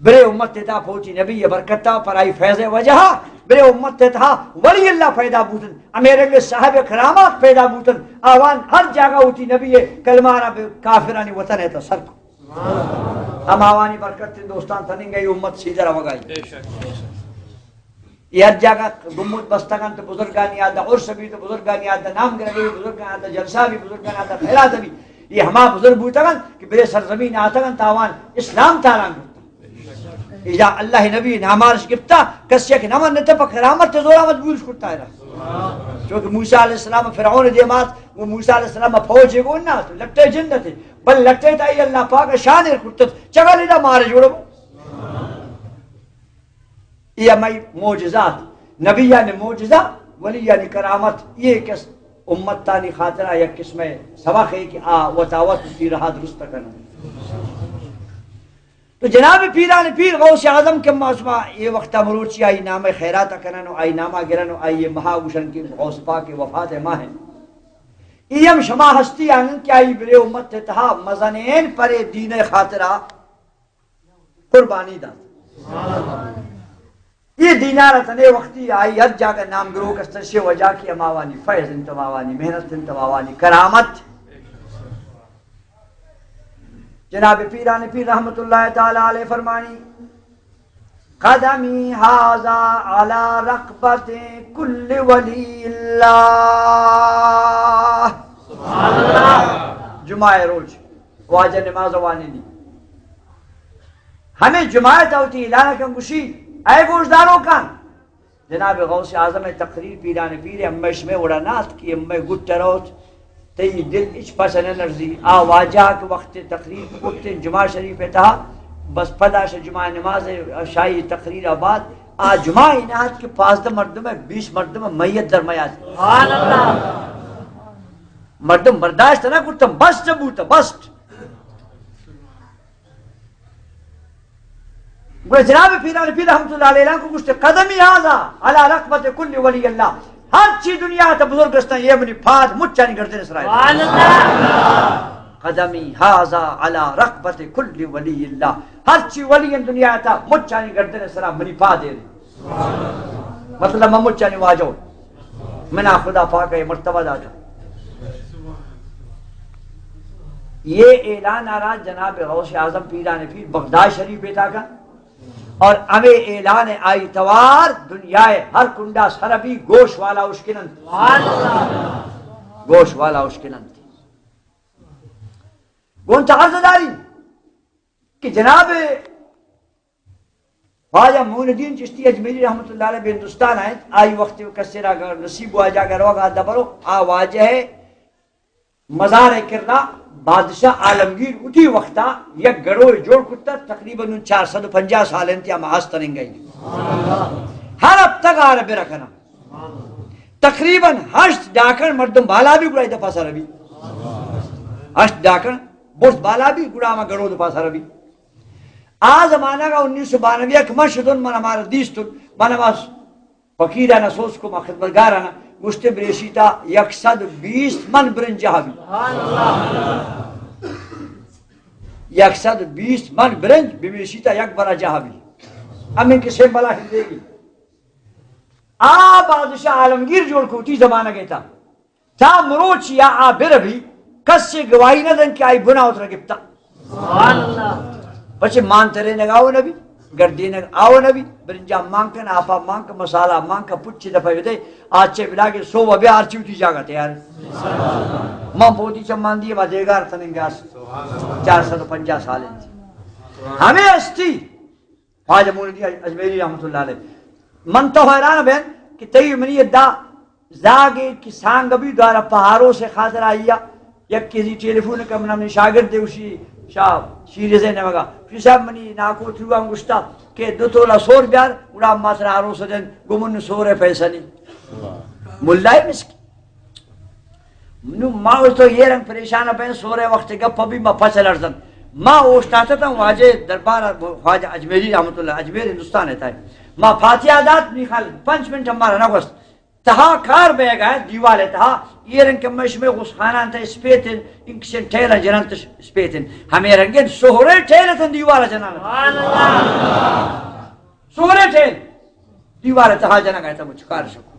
برے امت تا پوتی نبی برکتا پرائی فیض وجہ برے امت ءِ تہا ولی اللہ پیدا بوتن، ہمے رنگ صاحب کرامات پیدا بوتن، آوان ہر جاگہ وتی نبی ءِ کلمہ را بہ کافرانی وطن ءِ تہا سر کو۔ ہم آوانی برکت ءَ دوستان تننگہ اے امت سیدھا روگا اِنت۔ اے ہر جاگہ گمبد بستگ اَنت، بزرگانی یاد ءَ عرس بیت، بزرگانی یاد ءَ نام گرگ بیت، بزرگانی یاد ءَ جلسہ بیت، بزرگانی یاد ءَ خیرات بیت۔ اے ہما بزرگ بوتگ اَنت کہ برے سرزمین آتگ اَنت، آوان اسلام تالان کرتگ۔ ادا اللہ ءِ نبی نامارش گپتا، کسی کہ نہ منتا پہ کرامت ءِ زورا مجبورش کرتا ہے۔ چونکہ موسیٰ علیہ السلام فرعون ءِ دیما ات، وہ موسیٰ علیہ السلام فوج گون نہ ات، لٹے جند ات، بل لٹے تا ای اللہ پاک شان ایر کرتت، چگل ادا مار جوڑو۔ یہ ہمائی معجزات، نبیانی معجزہ، ولیانی کرامت، یہ کس امتانی خاطرہ یک قسم سبق ہے کہ آ وتاوت تی رہا درست کنن۔ تو جناب پیران پیر غوث اعظم کہ ما شما اے وقتا مروچی آئی نام خیرات کنن و آئی ناما گرن و آئی مہا گوشن کہ غوث پاک وفات ماہ ہیں۔ اے ہم شما ہستی آنگن کہ آئی برے امت تہا مزنین پرے دین خاطرہ قربانی دات۔ یہ دینار تنے وقتی آئی ہر جاگہ نام گروک است، شے وجہ کہ اماوانی فیض انت، اماوانی محنت انت، اماوانی کرامت۔ جناب پیران پیر رحمت اللہ تعالی علیہ فرمانی، قدمی هذا على رقبة كل ولي الله۔ جمعہ روچ واجہ نماز وانینی۔ ہمے جمعہ تا وتی اعلان کن گوشی، اے گوشداروکان، جناب غوث اعظم تقریر پیران پیر امہ شمے وڑا نہ ات کہ امہ گٹ روت، تئی دل اچ پس نہ لرزی۔ آ واجہ کہ وقت تقریر کرتے جمعہ شریف تہا، بس پدا شہ جمعہ نماز شاہی تقریر بعد، آ جمعہ ہی نہ ات کہ پانزدہ مردم، بیس مردم میت در میات۔ سبحان اللہ۔ مردم برداشت نہ کرتن، بس بوتا، بس۔ گڑا جناب پیران پیر رحمت اللہ علیہ کو گوشتے، قدمی هذا على رقبة كل ولي الله۔ ہر چی دنیا تا بزرگ استن، یہ منی پاد مچانی گردن سرا۔ سبحان اللہ۔ قدمی هذا على رقبة كل ولي الله۔ ہر چی ولی دنیا تا مچانی گردن سرا منی پاد ہے۔ مطلب، من مچانی واجہ ہوں۔ منا خدا پاک ء مرتبہ داتا۔ یہ اعلان آرا جناب غوث اعظم پیران پیر بغداد شریف بیتا کا، اور ہمیں اعلان آئی توار دنیا ہر کنڈا سر بھی گوش والا اشکنند۔ گوش والا اشکنند۔ گون تا عرض داری کہ جناب خواجہ معین الدین چشتی اجمیری رحمت اللہ علیہ بہ ہندوستان آئیت، آئی وقت کسے را اگر نصیب واجہ اگر روگا دبرو، آ واجہ ہے مزار کرا بادشاہ عالمگیر اٹھی وقتا یک گڑو جوڑ کتا، تقریباً چار سد و پنجاہ سال انت یا ما ہست ننگئی۔ ہر ہفتہ گار برکنا تقریباً ہشت ڈاکن مردم بالا بھی گڑا دفعہ سر بھی، ہشت ڈاکن برد بالا بھی گڑا ما گڑو دفعہ سر بھی۔ آ زمانگ ء انیس سو بانوے ء کہ من شتون، من ہمارا دیستون، من ہما فقیرانا سوز کو، ما خدمتگارانا گوشتے، بریشیتا یک سد بیست من برنج جہا بی۔ یک سد بیست من برنج بمیشیتا یک برا جہا بی۔ ہمیں کسے بلا ہندے گی۔ آ بادشاہ عالمگیر جوڑ کو تی زمانگ ء تا۔ تا مروچی آ، آ بر بی، کسے گواہی نہ دن کہ آئی بنا اترا گپتا۔ سبحان اللہ۔ پچے مان ترینگ آو نبی، گردینگ آو نبی، برنجا مان کن، آپا مان کن، مسالہ مان کن، پچے دفعہ بدے، آچے بلاگے سو و بیا ہرچی ہوتی جاگہ تیار۔ من پوتی چمان دیے، ما دیگار تننگاس۔ چار سد و پنجاہ سال انت۔ ہمیں ہستی۔ خواجہ معین الدین اجمیری رحمت اللہ علیہ۔ من تو حیران بین کہ تئی منی ادا زاگے کہ سانگ بی دوارا پہ آروس خاطر آئیا یک کسی ٹیلیفون کہ من منی شاگرد دے، اسی شاہ شیرزے نمگا، شی صاحب منی ناکو تروان گشتا کہ دو تولا سور بیار، گڑا ما ترا آروس دین، گمن سور پیسہ نہیں۔ ملائے مسکین۔ نو ما اوشتو یہ رنگ پریشان بین، سورے وقت گپ بھی ما پچ لرزن۔ ما اوشتاتتاں واجہ دربار، خواجہ اجمیری رحمت اللہ، اجمیر ہندوستان ہے تھا۔ ما فاتحہ دات، نی خال پنچ منٹ ہمارا نہ گوست۔ تہا کار بیگا دیوال ہے تہا، یہ رنگ کہ میں شمے غسخانان تا اسپیتن، انکشن ٹیل جنان تا اسپیتن۔ ہمیں رنگین سہرے ٹیل تن دیوال جنان۔ سہرے ٹیل۔ دیوار تہا جنگ ءَ تا مچکار شکو۔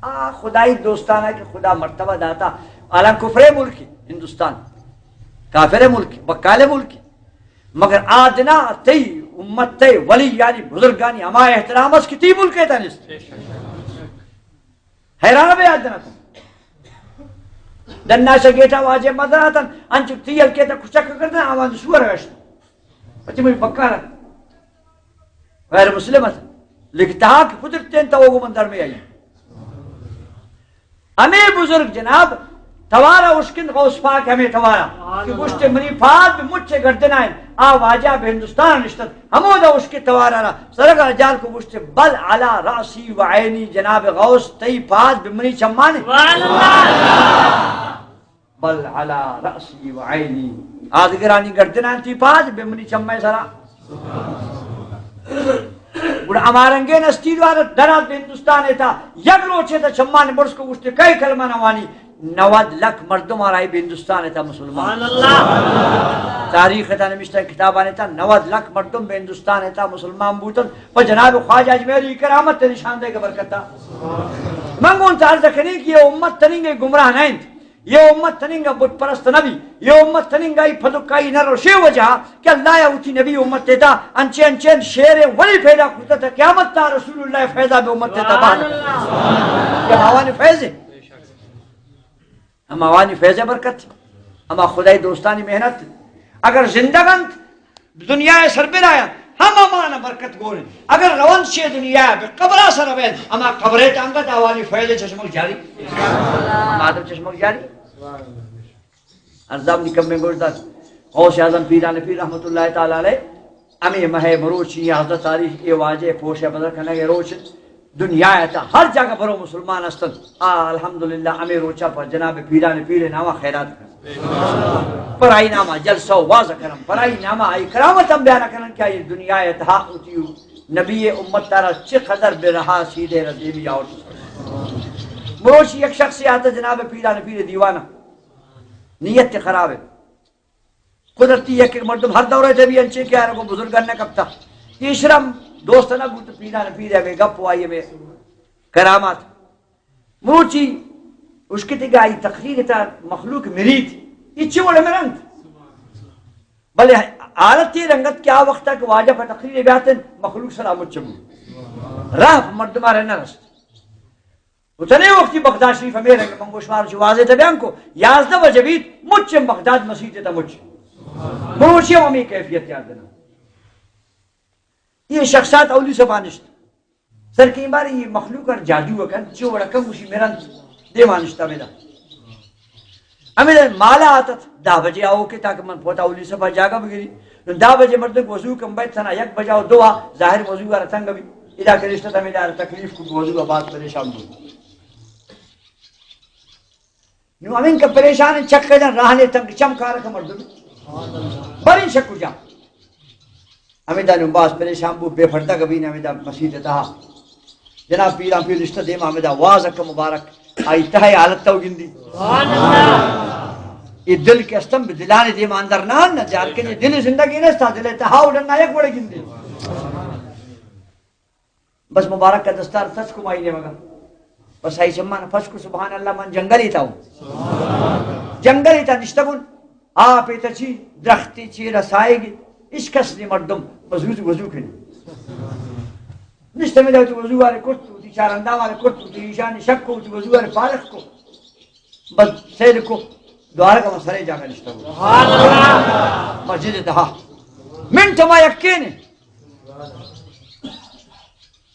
آ خدائی دوستانا کہ خدا مرتبہ داتا، حالاں کفر ملک ہندوستان، کافر ملک، بکال ملک، مگر آدنا تئی امت، تئی ولی یعنی بزرگانی ہما احترام است کہ تی ملک ءِ تا نیست۔ حیران بے آدنا تو۔ دنا چہ گیٹا واجہ مدراتن، انچو تی ہلکے تا کچک کردن، آوان سور گشت۔ پچے مجھے بکارا۔ غیر مسلم است۔ لیکن تہا کہ پترتیں تو وہ من در میں آئی۔ ہمے بزرگ جناب توارا اشکند غوث پاک ہمے توارا کہ گوشت منی پاد بہ مچ گردن آئیں۔ آ واجہ بہ ہندوستان نشتت۔ ہمودا اشکت توارا را سرگا جال کو گوشت بل علی رأسی و عینی جناب غوث تئی پاد بہ منی چمان۔ بل علی رأسی و عینی۔ آدگرانی گردناں تی پاد بہ منی چمے سرا۔ گڑا ہما رنگیں ہستی دوارت درات بہ ہندوستان ءِ تا، یک روچے تا چمان برز کو گوشت کئے کلمہ نہ وانی؟ نود لکھ مردم آرائی بہ ہندوستان ءِ تا مسلمان۔ تاریخ ءِ تا نوشتہ کتابان ءِ تا نود لکھ مردم بہ ہندوستان ءِ تا مسلمان بوتن۔ پہ جناب خواجہ اجمیری کرامت ءِ نشان دے کہ برکتا۔ من گوں عرض کنیں کہ یہ امت تننگے گمراہ نہ انت۔ یہ امت تننگا بت پرست نہ بی۔ یہ امت تننگا ای پدکائی نہ روشے وجہ کہ اللہ یا وتی نبی امت ءِ تا انچے انچے شعر ولی پیدا کرتا تا قیامت تا رسول اللہ فیضا بہ امت ءِ تا بہر۔ یہ ہماوانی فیض ہے۔ ہماوانی فیض برکت، ہما خدائی دوستانی محنت۔ اگر زندگ انت، دنیا ءِ سر بہ آیاں، ہم ہمانا برکت گوریں۔ اگر رونت چہ دنیا ءَ بہ قبر ءَ سر بین، ہما قبر ءِ تا انگت آوانی فیض چشمک جاری۔ ہم آدم چشمک جاری۔ ارزام دی کمیں گوش دار۔ غوث اعظم پیران پیر رحمت اللہ تعالی علیہ، ہمے مہ ءِ مروچی یازدہ تاریخ اے واجہ پوش ءِ بدل کنگ ءِ روچ۔ دنیا ءِ تا ہر جاگہ برو مسلمان استن۔ آ، الحمدللہ، ہمے روچا پر جناب پیران پیر ناما خیرات کن۔ پر آئی ناما جلسہ و واز کرن۔ پر آئی ناما آئی کرامت ہم بیان کرن کہ آئی دنیا ءِ تہا ہوتی نبی امت تارا چہ قدر بہ رہا سیدھے را دیمی آورت۔ مروچی یک شخصی آتا جناب پیران پیر دیوانا۔ نیت خراب ہے۔ قدرتی یک یک مردم ہر دورہ ءَ بی انچیں کہ آرا گوں بزرگان نہ کپتا۔ ایشرا ہم دوست نہ بوت، پیران پیر ءِ ہمے گپ و آئی ہمے کرامات۔ مروچی اشکتگا آئی تقریر ءِ تا مخلوق مریت، یہ چہ وڑ مرنت؟ بلے حالت یہ رنگت کہ آ وقت کہ واجہ پہ تقریر بیاتن مخلوق سرا مچ بوت۔ راہ مردم آرا نہ رست۔ و تنے وقتی بغداد شریف ہمے رنگ من گوش مارا چہ واضح تہ بیان کو، یازدہ بجہ بیت، مچ بغداد مسیت تا مچ۔ مروچی ہم ہمے کیفیت یاد دینا۔ یہ شخصات اولی صفا نشت۔ سر کئی بار یہ مخلوق ار جادو کن، چو وڑا کم گوشی مرنت، دیما نشتا میدا۔ ہمے مالا آتت، دہ بجے آؤ کہ تاکہ من پوتا اولی صفا جاگہ بگیری۔ نو دہ بجے مردم وضو کم بیت، تھنا یک بجا و دو آ، ظاہر وضو آرا تنگ بی۔ ادا کہ رشتہ ہمے دار تکلیف کو، وضو آ بعد پریشان بو۔ نو ہمیں کہ پریشان چک جن راہ نے تنگ چم کار کا مردم۔ بری شک جا۔ ہمیں دا نو باز پریشان بو، بے پردہ کبھی نہ ہمیں دا مسیت تہا۔ جناب پیران پیر رشتہ دیما ہمیں دا واز کا مبارک۔ آئی تہا حالت تو گندی۔ یہ دل کے استم دلانے دیما اندر نہ، نہ جار کے دل زندگی نہ ستا، دل تہا اڑنا یک وڑ گندی۔ بس مبارک کا دستار تچ کو مائی نے مگا۔ بس آئی چمان پس کو، سبحان اللہ، من جنگلی تا ہوں۔ جنگلی تا نشتگون۔ آپ تچی، درختی چیر سائگی، اش کس نی مردم، بس وضو، وضو کنی۔ نشتہ میں دا تو وضو والے کرت، تی چار اندام والے کرت، تی ایشانی شک کو، تی وضو والے فارغ کو۔ بس سید کو دوارہ کا مسئلہ جا کر نشتہ ہو۔ مسجد تہا۔ منٹ ما یکے نے۔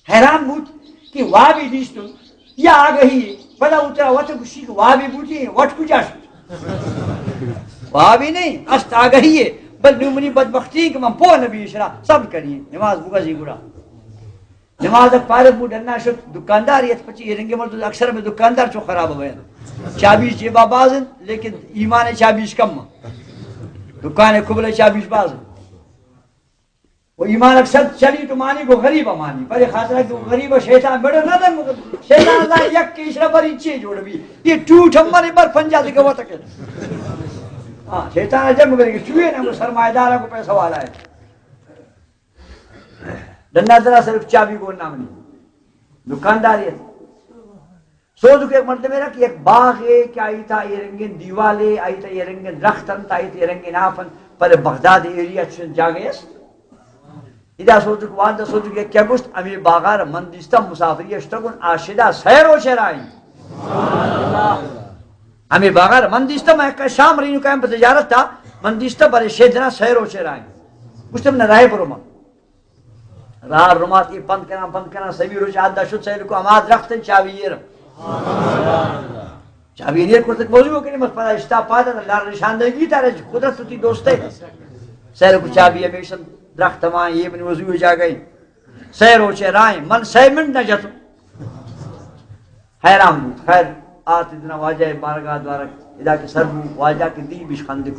حیران بوت کہ وابی دیستو یا آگہی، پدا اترا وت گوشی کہ وابی بوتی، وٹ کجا شد؟ وابی نہیں، است آگہی ہے، بل نو منی بدبختی کہ من پوہ نبی اشرا، صبر کریے، نماز بگزی گڑا۔ نماز پارت بو ڈنا شد، دکاندار یت پچی، یہ رنگے مرد اکثر میں دکاندار چو خراب ہوئے۔ چابیش جیبا بازن، لیکن ایمان چابیش کم۔ دکان قبلہ چابیش بازن۔ و ایمان اکثر چلی تو مانی گو غریب مانی، پر خاطر کہ غریب شیطان بڑو نہ دن، شیطان اللہ یک کے اشرا پر چی جوڑ بھی، یہ ٹوٹ ہم منے پر پنجا دے گوا تک۔ ہاں، شیطان جب مگر کہ چوئے نا، وہ سرمایہ دار کو پیسہ والا ہے۔ ڈنا درا صرف چابی گون نامنی دکانداری ہے۔ سوزک یک مردمے را کہ یک باغے کہ آئی تا اے رنگیں دیوالے، آئی تا اے رنگیں درخت انت، آئی تا اے رنگیں ناف انت، پلے بغداد ایریا چشیں جاگہے است۔ ادا سوزک واندا سوزک یکیا گوشت، ہمے باغا را من دیستہ مسافری اشتگن آشدا سئے روچے راہیں۔ ہمے باغا را من دیستہ، من یک شام رینو کائیں پہ تجارت تا، من دیستہ بلے شے دنا سئے روچے راہیں۔ گوشت من راہ برو من۔ راہ رمات ای پند کناں، پند کناں، سبی روچ آدا شد، سیل کو ہما درخت چابی ایر۔ چابی ایر کرتک موضوع کنی، بس پدا اشتا پادا، اللہ نشان دے گی تارے قدرت تی دوستے۔ سیل کو چابی ہمیشن درخت ما، یہ من وضو جا گئی۔ سئے روچے رائیں، من سئے منٹ نہ جتوں۔ حیران بوت۔ خیر، آت ادنا واجہ بارگاہ دوارک، ادا کہ سر بو، واجہ کہ دی بش خندک۔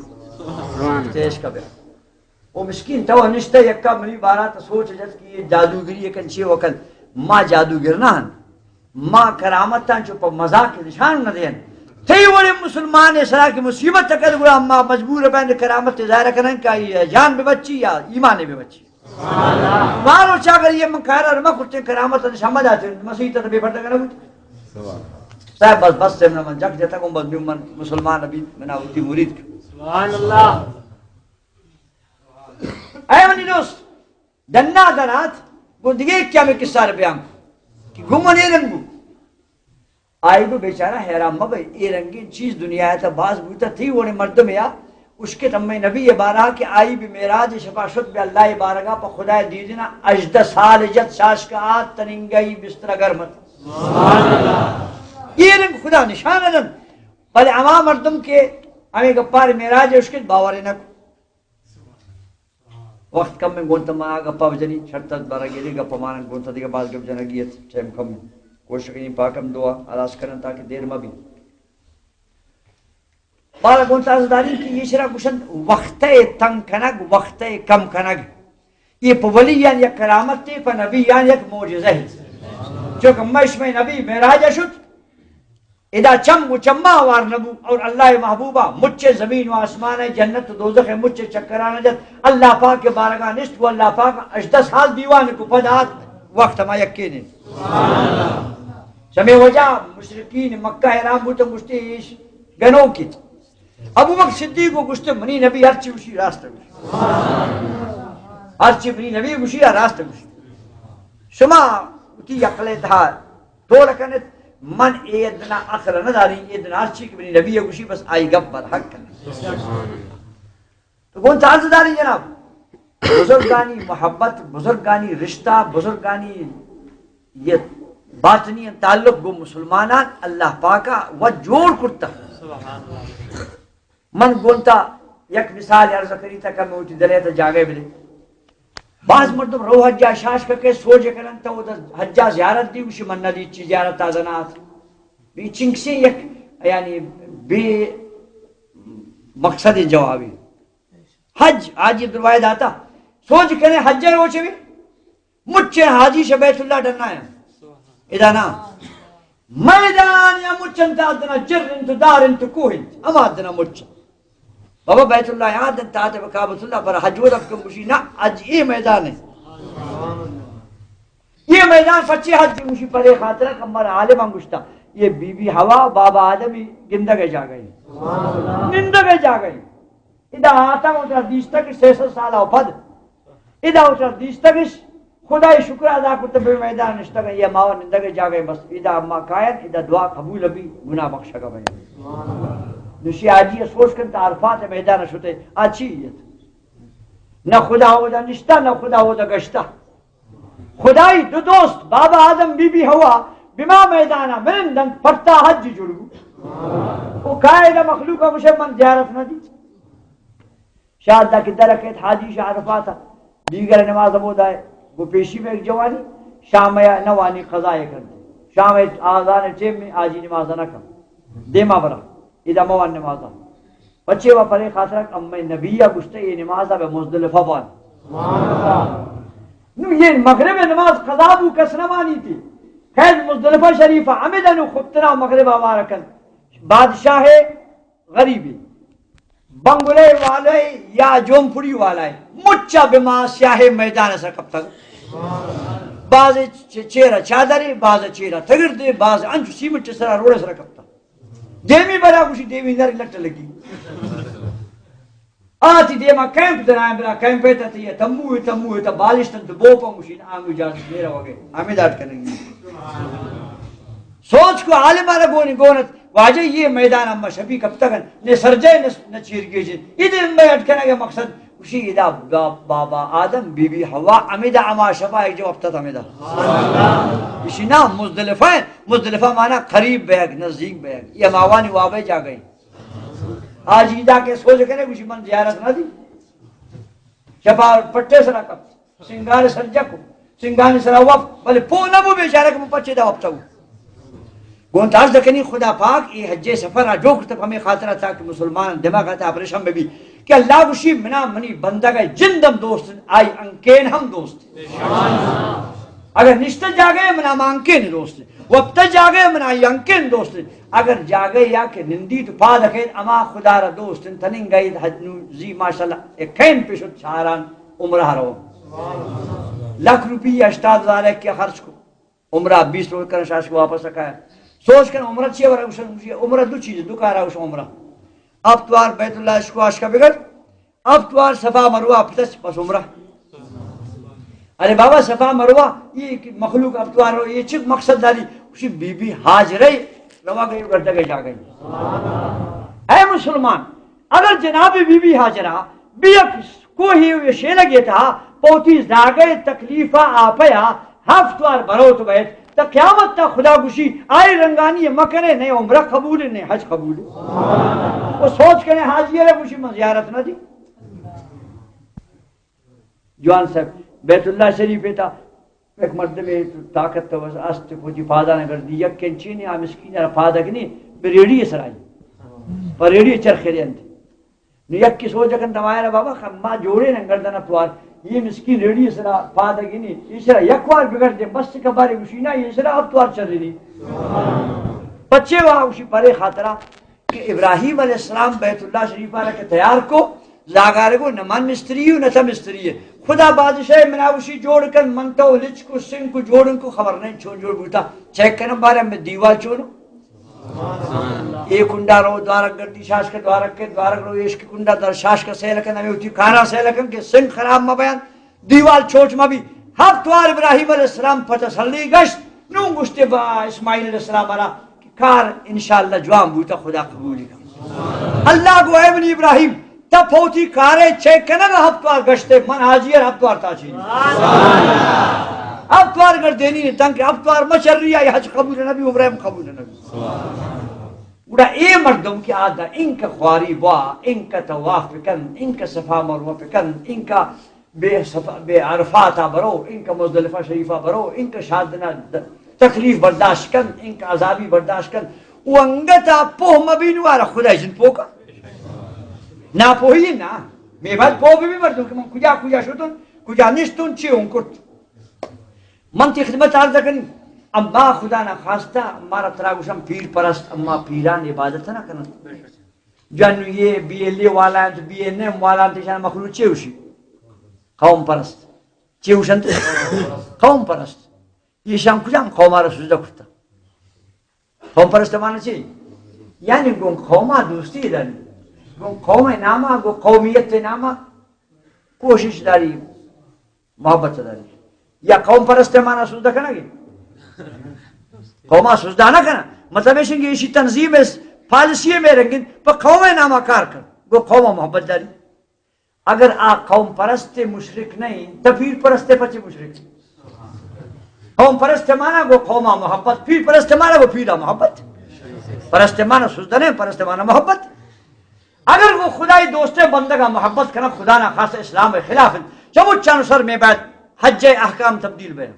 تیش کبے۔ او مسکین تو نشتہ یکا منی بارا تا سوچ جت کہ یہ جادوگری کن چی وکل۔ ما جادوگر نہ ہن۔ ما کرامتاں چو پہ مزاق نشان نہ دین۔ تئی وڑے مسلمان سرا کہ مصیبت تکل گڑا ما مجبور بین کرامت ظاہر کنن کہ یہ جان بے بچی یا ایمان بے بچی۔ مارو چاگر یہ من کارا رما کرتے کرامت نشان ما داتے مسیح تا بے پردہ کرنا بوت۔ صاحب بس، بس سے من جگ جتا کو بس من مسلمان ابھی منا ہوتی مرید۔ سبحان اللہ۔ اے منی دوست، ڈنا درات، گوں دگہ یک کیا میں قصہ ر بیان کہ گوں من اے رنگ بو۔ آئی گو بیچارہ حیران مبے، اے رنگیں چیز دنیا تا باز بوتا، تئی وڑیں مردم یا اشکت ہمے نبی بارہا کہ آئی بہ معراج شپا شت بہ اللہ بارگا پہ خدای دیدنا ہژدہ سال جت شاشک آت تننگئی بسترا گرمت۔ اے رنگ خدا نشان دنت، بلے ہما مردم کہ ہمے گپار معراج اشکت باور نہ کو۔ وقت کم انت، گوں تو ما گپا بجنی، شرط است برا گیری گپ مانن، گوں تو دیگه باز گپ جنگی ات، ٹائم کم انت۔ کوشش کنی پاکم دعا ہلاس کنن تاکہ دیر مہ بی۔ بارا گوں تو عرض داری کہ یہ شرا گوشن وقت تنگ کنگ، وقت کم کنگ۔ یہ پہ ولیان یک کرامت تے، پہ نبیان یک معجزہ ہے۔ چونکہ مش میں نبی معراج شد، ادا چم و چما وار نبو اور اللہ محبوبا مچ زمین و آسمان، جنت و دوزخ مچ چکران جت، اللہ پاک بارگاہ نشت و اللہ پاک ہژدہ سال دیوان کو پد آت وقت ما یکین۔ چمے وجہ مشرکین مکہ حیران بوتن، گوشتی ایش گنوکیت۔ ابو بکر صدیق کو گوشتے منی نبی ہرچی گوشی راست گوشی۔ ہرچی منی نبی گوشی راست گوشی۔ شما وتی عقل تہا ٹول کنت، من اے ادنا عقل نہ داری، اے ادنا ہرچی کہ منی نبی گوشی بس آئی گپ بر حق کنت۔ تو گوں تو عرض داری جناب، بزرگانی محبت، بزرگانی رشتہ، بزرگانی یہ باطنی تعلق گوں مسلمانان اللہ پاکا و جوڑ کرتا۔ من گوں تو یک مثال عرض کری تا کہ موتی دلے تا جاگے بلے۔ بعض مردم رو حجا شاش کر کے سوچ کنن تو حجا زیارت دی، گوشی من نہ دی چی زیارت تازہ نہ آت۔ بی چنکسیں یک یعنی بے مقصد جوابی۔ حج، حاجی عبدالواحد آتا۔ سوچ کنے حج روچے بھی مچے حاجی شہ بیت اللہ ڈنا ہے۔ ادا نا۔ میدان یا مچن تا دنا جر انت، دار انت، کوہ انت۔ اما دنا مچ۔ بابا بیت اللہ یاد انت، آتے بہ کعبۃ اللہ پر حج و رب کم گوشی نا، حج اے میدان ہے۔ یہ میدان پچے حج گوشی پرے خاطر کمر عالمان گوشتا۔ یہ بی بی حوا، بابا آدمی گندگ جاگہ۔ نندگ جاگہ۔ ادا آتا وترا دیستگش سئے سد سال ء پد۔ ادا وترا دیستگش خدای شکر ادا کرت بہ میدان نشتگ یا ماو نندگ جاگہ بس۔ ادا ما کائن، ادا دعا قبول بی، گناہ بخشگ بی۔ نشی حاجی سوچ کنت عرفات میدان شتے، آ چی ایت؟ نہ خدا اودا نشتا، نہ خدا اودا گشتا۔ خدای دو دوست، بابا آدم، بی بی حوا، بما میدانا منند انت، پرتا حج جڑ بو۔ او قاعدہ مخلوق گوشے من زیارت نہ دی۔ شاہ اللہ کہ درکیت حاجی شہ عرفات، دیگر نماز ہمودا ہے، گو پیشی میں ایک جوانی، شام یا نوانی قضا کنت۔ شام آزان ٹیم میں حاجی نماز نہ کن۔ دیما برا، ادا موان نمازا۔ پچے و پرے خاطرک امے نبی ء گوشتہ اے نماز ء بہ مزدلفہ بوان۔ نو یہ مغرب نماز قضا بو کس نہ وانی تھی۔ خیر مزدلفہ شریف ء ہمدا نو خبتنا مغرب آوار کن۔ بادشاہ غریبی بنگلے والے یا جومپڑی والے مچا بہ ما سیاہ میدان سر کپتگ۔ باز چ-، چیرا چادرے، باز چیرا تگردے، باز انچو سیمنٹ سرا روڑ سرا کپتا۔ دیمی برا گوشی دیمی نر لٹ لگی۔ آتی دیما کیمپ درائیں برا کیمپ ہے تا تی تمو ہے، تمو ہے تا بالشتن تو بو پا گوشی آنگو جاز میرا وگے ہمیں داد کنگی۔ سوچ کو عالم آرا گونی گونت واجہ یہ میدان اما شبی کپتگن، نہ سرجے نہ، نہ چیرگیجے۔ یہ دے میں اٹکنگے مقصد گوشی ادا با-، بابا آدم بی بی حوا امیدا اما شبا ایک جو اپتت امیدا۔ اسی نا مزدلفہ ہے، مزدلفہ مانا قریب بیگ، نزدیک بیگ۔ یہ ماوانی وابے جا گئی۔ آج ایدا کے سوچ کرے گوشی من زیارت نہ دی۔ شپا پٹے سرا کپت۔ سنگار سرجک، سنگانی سرا وفت، بلے پو نہ بو بیچارہ کہ من پچے دا وفتا ہوں۔ گون تارز کنی خدا پاک اے حج سفر آ جو کرتا ہمیں خاطرہ تاکہ مسلمان دماغ آتا آپریشن بی کہ اللہ گوشی منا منی بندگ جندم دوست، آئی انکین ہم دوست۔ اگر نشتہ جاگہ منا مانکین دوست، وپتہ جاگہ منا آئی انکین دوست۔ اگر جاگہ یا کہ نندی تو پاد کیت اما خدا را دوست، تننگ ایت حج نو زی ماشاءاللہ اے کین پیشت چاران عمرہ رو۔ لکھ روپی ہشتاد ہزار ایک کیا خرچ کو۔ عمرہ بیس روز کرن شاش کو واپس رکھا ہے۔ سوچ کن عمرہ چیئے ورا گوشن، عمرہ دو چیز، دو کارا گوشن عمرہ۔ اب توار بیت اللہ اشکو اشکا بگڑ، اب توار صفا مروہ پتس بس عمرہ۔ ارے بابا صفا مروہ یہ مخلوق اب توار رو، یہ چک مقصد داری؟ خوشی بی بی حاجرہ روا گئی گردگے جا گئی۔ اے مسلمان، اگر جناب بی بی حاجرہ بیک کوہی و شیلگے تہا پوتی زاگئے تکلیفا آپیا ہفت وار بروت بیت، تا قیامت تا خدا گوشی آئی رنگانی مکنے، نئے عمرہ قبول، نئے حج قبول۔ و سوچ کنے حاجی را گوشی من زیارت نہ دی۔ جوان صاحب، بیت اللہ شریف تا یک مردمے طاقت تو است، پوتی پادان گردی، یک انچینی آ مسکین را پادگ نی، بہ ریڑی سرائی، پر ریڑی چرخے دینت۔ نو یکے سوچ کنت، ہمایانا بابا، خ-، ما جوڑے نہ گردن اتوار، یہ مسکین ریڑی سرا پادگینی، یہ سرا یک وار بگڑ دے، بس کبارے گوشی نا، یہ سرا اتوار چرینی۔ پچے وا گوشی پرے خاطرہ کہ ابراہیم علیہ السلام بیت اللہ شریف آرا کہ تیار کو، زاگارے گو نہ من مستری ہوں، نہ تا مستری ہے۔ خدا بادشاہ منا گوشی جوڑ کن، من تو لچ کو سنگ کو جوڑن کو خبر نہیں چون جوڑ بوتا۔ چیک کنم بارے میں دیوال چونو۔ اے کنڈا رو دوارگ گردی شاش کا دوارگ کے، دوارگ رو ایش کے کنڈا در شاش کا سیل کن، ہمیں ہوتی کارا سیل کن کہ سنگ خراب مہ بیان، دیوال چوٹ مہ بی۔ ہفت وار ابراہیم علیہ السلام پہ تسلی گشت، نوں گشتے با اسماعیل علیہ السلام را کہ کار انشاءاللہ جوان بوتا، خدا قبول کن۔ اللہ گو اے منی ابراہیم، تا پوتی کارے چیک کنگ ہفت وار گشتے، من حاجی ہر ہفت وار تا چینی۔ ہفت وار گر دینی نے تنگ کہ ہفت وار مچری آئی حج قبول نبی، عمرہ ہم قبول نبی۔ گڑا اے مردم کہ آ دا انکہ خواری با، انکہ طواف بکن، انکہ صفا مروہ بکن، انکہ بے صفا، بے عرفات آ برو، انکہ مزدلفہ شریف آ برو، انکہ شادنا د-، تکلیف برداشت کن، انکہ عذابی برداشت کن۔ و انگت آ پوہ مبین وارا خدا جن پوکا۔ ناپوہی نا، میں بعد پوہ بھی مردم کہ من کجا کجا شدن، کجا نشتن، چی ہوں کرت۔ من تی خدمت عرض کنی، اما خدا نہ خواستہ مارا ترا گوشم پیر پرست، اما پیران عبادت نہ کنن۔ جن یہ بی ایل اے والا انت، بی این ایم والا انت، ایشان مخلوق چے ہوشی؟ قوم پرست۔ چے ہوشنت؟ قوم پرست۔ ایشان کجام قوم آرا سجدہ کرتا؟ قوم پرست مانا چی؟ یعنی گوں قوما دوستی داری، گوں قوم ناما، گوں قومیت ناما کوشش داری، محبت داری۔ یا قوم پرست مانا سجدہ کنگی؟ قوما سجدہ نہ کنا۔ مطلب ایشن کہ ایشی تنظیم اس پالیسی میں رنگین پہ قوم ناما کار کن، گوں قوم محبت داری۔ اگر آ قوم پرست مشرک نہیں، تو پیر پرست پچے مشرک؟ قوم پرست مانا گو قوما محبت، پیر پرست مانا گو پیرا محبت۔ پرست مانا سجدہ نہیں، پرست مانا محبت۔ اگر گو خدای دوست بندگا محبت کنا، خدا نہ خاص اسلام خلاف انت۔ چمچان سر میں بعد حج احکام تبدیل بینا۔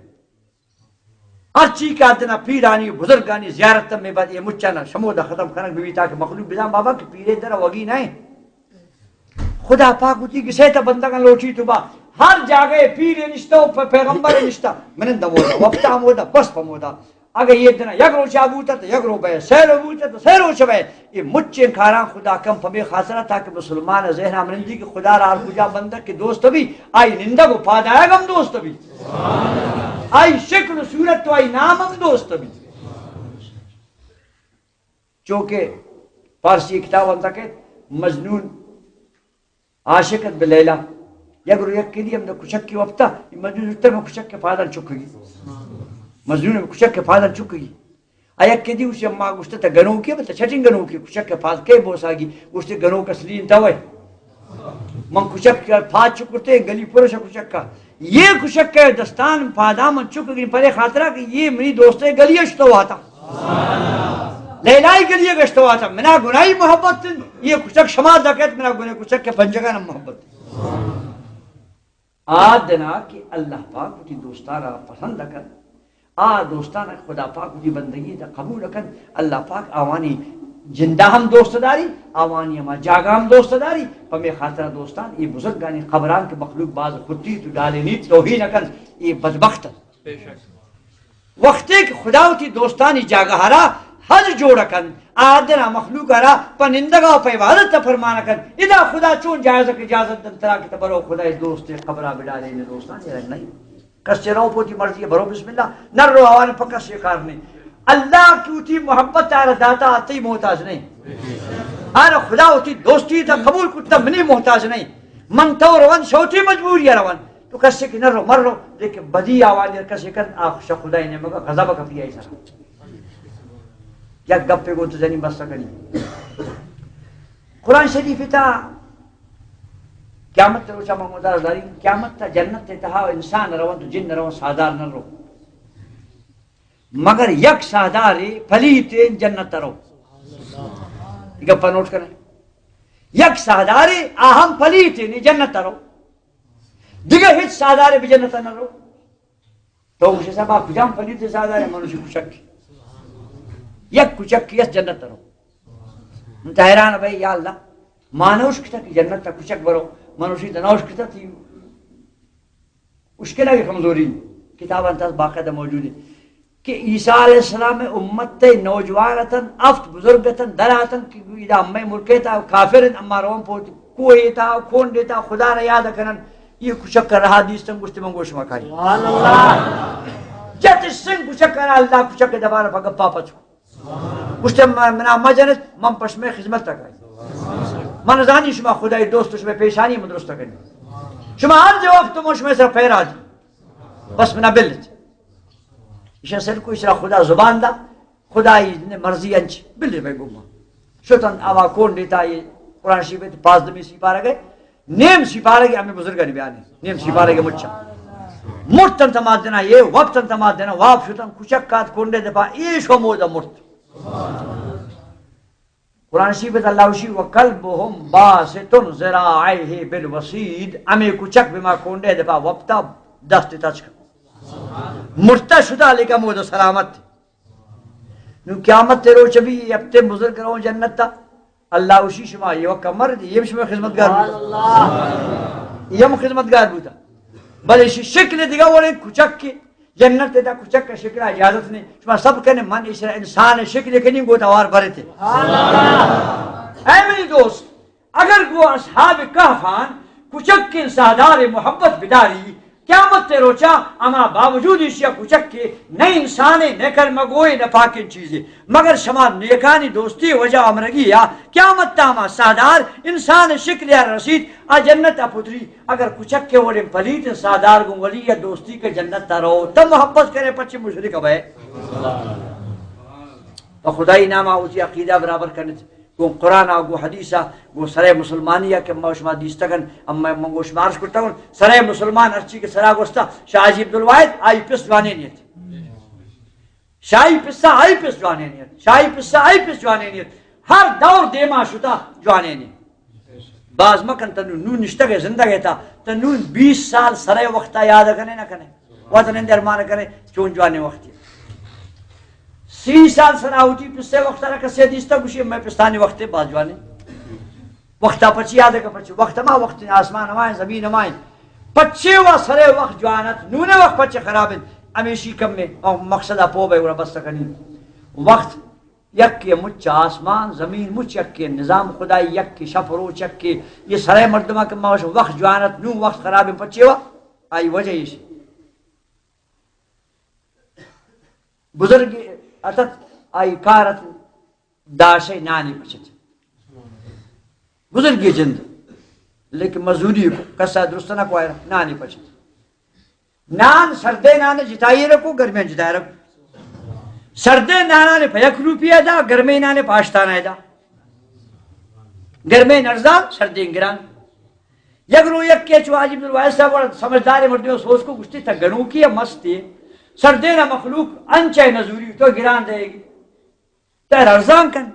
ہر چی کہ آدنا پیرانی، بزرگانی زیارت میں بعد یہ مچانا شمودا ختم کنگ بی، تاکہ مخلوق بزان بابا کہ پیرے در وگی نہیں۔ خدا پاک ہوتی کہ سیتا بندگان لوٹی تو با ہر جاگہ پیرے نشتا و پہ-، پیغمبر نشتا۔ من دمودا، وقتا مودا، بس پمودا۔ اگہ یہ دن یک روچا بوتا تو یک رو بئے، سہ رو بوتا تو سہ روچ بئے۔ یہ مچیں کاراں خدا کم پمے خاطرہ تاکہ مسلمان ذہن امرندی کہ خدا را ہر کجا بندہ کہ دوست بھی، آئی نندگ و پادایگ ہم دوست بھی، آئی شکل و صورت تو آئی نام ہم دوست بھی۔ چونکہ فارسی کتاب ہم تک مجنون عاشق ات بہ لیلا۔ یک رو یک کدی ہم دا کچک کے وپتا، مجنون زرتا میں کچک کے پادان چکگی۔ مجنون میں کچک کے پادان چکگی۔ آ یک کدی اسے اما گوشتا تا گنوکی، بتا چٹین گنوکی، کچک کے پاد کے بوساگی، گوشتے گنوک اصلی انتا ہوئے۔ من کچک کے پاد چکرتے، گلی پرش کچک کا۔ یہ کچک کے دستان پادان من چکگی، پرے خاطرہ کہ یہ منی دوستے گلی اشتو آتا۔ لیلائی گلی گشتو آتا، منا گناہی محبت انت، یہ کچک شما دکت، منا گناہ کچک کے پنجگان محبت۔ آ دنا کہ اللہ پاک وتی دوستانا پسند کن، آ دوستانا خدا پاک وتی بندگی تا قبول کن، اللہ پاک آوانی جندا ہم دوست داری، آوانی ہما جاگہ ہم دوست داری۔ پمے خاطرہ دوستان، یہ بزرگانی قبران کہ مخلوق باز خطی تو ڈالینیت، توہین کن، یہ بدبخت انت۔ وقتے کہ خدا وتی دوستانی جاگہ را حج جوڑ کن، آدنا مخلوق را پہ نندگا و پہ عبادت فرمان کن، ادا خدا چون جائز کہ اجازت دن ترا کہ تبرو خدا دوست قبرا بڈالے، نے دوستان یہ رنگ نہیں۔ کس چہ رو پوتی مرضی برو بسم اللہ، نہ رو آوان پہ کس یہ کار نہیں۔ اللہ کی وتی محبت آرا داتا، آتی محتاج نہیں۔ آرا خدا وتی دوستی تا قبول کتا، منی محتاج نہیں۔ من تو روان شوتی مجبوری روان۔ تو کسے کہ نہ رو، مر رو، لیکن بدی آوانی کسے کن، آ شہ خدای نیمگا غضب کپی آئی سر۔ یک گپے گو تو زنی بس کنی۔ قرآن شریف تا قیامت روچا ما مدار داری، قیامت تا جنت تہا انسان روان تو جن روان سادار نہ رو۔ مگر یک ساہدارے پلیتے جنت رو۔ گپا نوٹ کریں۔ یک ساہدارے آہم پلیتے نی جنت رو۔ دیگہ ہچ ساہدارے بہ جنت نہ رو۔ تو گوشے صاحب، آ کجام پلیتے ساہدارے؟ منوشی کچک۔ یک کچک یس جنت رو۔ من تو حیران بھائی، یا اللہ، مانوش کتا کہ جنت تا کچک برو، منوشی دنوش کتا تھی۔ مشکل ہے کمزوری، کتاب انت باقاعدہ موجود ہے کہ عیسیٰ علیہ السلام امت تے نوجوان اتن، افت بزرگ اتن، در آتن کہ گویدا امے ملکے تا کافر انت، اما روان پوت کوہے تا، کونڈے تا، خدا را یاد کنن۔ یہ کچک رہا دیستن، گوشتے من گوش مکاری۔ سبحان اللہ۔ جت سنگ کچک را اللہ کچک دبار پا گپا پچو۔ گوشتے، من، منا مجنت، من پشمے خدمت تک آئی۔ من زانی شما خدای دوست، شما پیشانی من درست کنی۔ شما ہر جواب تو من شما سر پیرا دی۔ بس منا بلت۔ ایشان سر کو ایشرا خدا زبان دا، خدای نے مرضی انچ، بلے بھائی گما۔ شتن آوا کون دیتا یہ قرآن شریف تے پازدمی سی پارا گئے۔ نیم سیپارگی ہمے بزرگانی بیانے، نیم سیپارگی مچا۔ مرتن تما دنا، یہ وپتن تما دنا، واپ شتن، کچک کات کنڈے دپا، ایش و مودا مرت۔ قرآن شریف ات اللہ وشی، وکلبهم باسط ذراعیه بالوصید، ہمے کچک بما کنڈے دپا وپتا دست تچک۔ مرتا شتا لیکن مودا سلامت۔ نوں قیامت تے روچ بی، ہفتے بزرگ رو جنت تا۔ اللہ وشی شما یہ وقت مر دی، یہ شما خدمتگار بوتا۔ یہ ہم خدمتگار بوتا۔ بلے شی شکل دیگا وڑے کچک کے، جنت تے تا کچک کا شکل اجازت نہیں۔ شما سب کنے من اشرا انسان شکل کنی گو توار برتے۔ اے منی دوست، اگر گوں اصحاب کہفان کچکیں ساہدار محبت بداری، قیامت ء روچا ہما باوجود ایشیا کچکے نہ انسانے نہ کلمہ گوئے نہ پاکیں چیزے، مگر شما نیکانی دوستی وجہ امرگی یا قیامت تا ہما ساہدار انسان شکل یا رسید آ جنت ء پتری۔ اگر کچکے وڑیں پلیت ساہدار گوں ولی یا دوستی کے جنت تا رو، تب محبت کرے پچے مشرک بے۔ تو خدائی نام آ اسی عقیدہ برابر کرنے۔ گوں قرآن ء گوں حدیث ء گوں سرے مسلمانی ء کہ ما شما دیستگن، اما من گوں شما عرض کرتگن، سرے مسلمان ہرچی کہ سرا گوستا، شاہ حاجی عبدالواحد آئی پس جوانینی ات۔ شاہی پسا آئی پس جوانینی ات۔ شاہی پسا آئی پس جوانینی ات۔ ہر دور دیما شتا جوانینی۔ باز مکن تنو نون نشتگ زندگ تا، تنو بیست سال سرے وقتا یاد کنے نہ کنے۔ وطن اندر مان کرے، چون جوانیں وقتی۔ سی سال سرا ہوتی پسے وقت را کسے دیستا گوشی، میں پستانی وقت باز جوانی۔ وقتا پچی یاد کا پچی۔ وقت ما وقت آسمان ہمائیں، زمین ہمائیں۔ پچے و سرے وقت جوانت، نونے وقت پچے خراب انت۔ ہمیشی کم میں، اور مقصد اپو بے گڑا بس کنی۔ وقت یکے، مچ آسمان زمین مچ یکے، نظام خدائی یکے، شپ روچ یکے۔ یہ سرے مردمہ کہ ما وش وقت جوانت، نو وقت خراب پچے وا، آئی وجہ ایش۔ بزرگ اتت، آئی کار ات، داشے نانی پچت۔ بزرگی جند، لیکن مزدوری کو، کسا درست نہ کوائر، نانی پچت۔ نان سردے نان جتائی رکو، گرمیں جتائی رکو۔ سردے نانا نے پہ یک روپیہ دا، گرمیں نانے پہ ہشتانا دا۔ گرمیں ارزان، سردے گران۔ یک رو یک کے چو حاجی عبدالواحد صاحب اور سمجھدار مردم سوچ کو گشتی تا گنوکی یا مستی۔ سردے نا مخلوق انچے نزوری تو گران دے گی۔ تر ارزان کن۔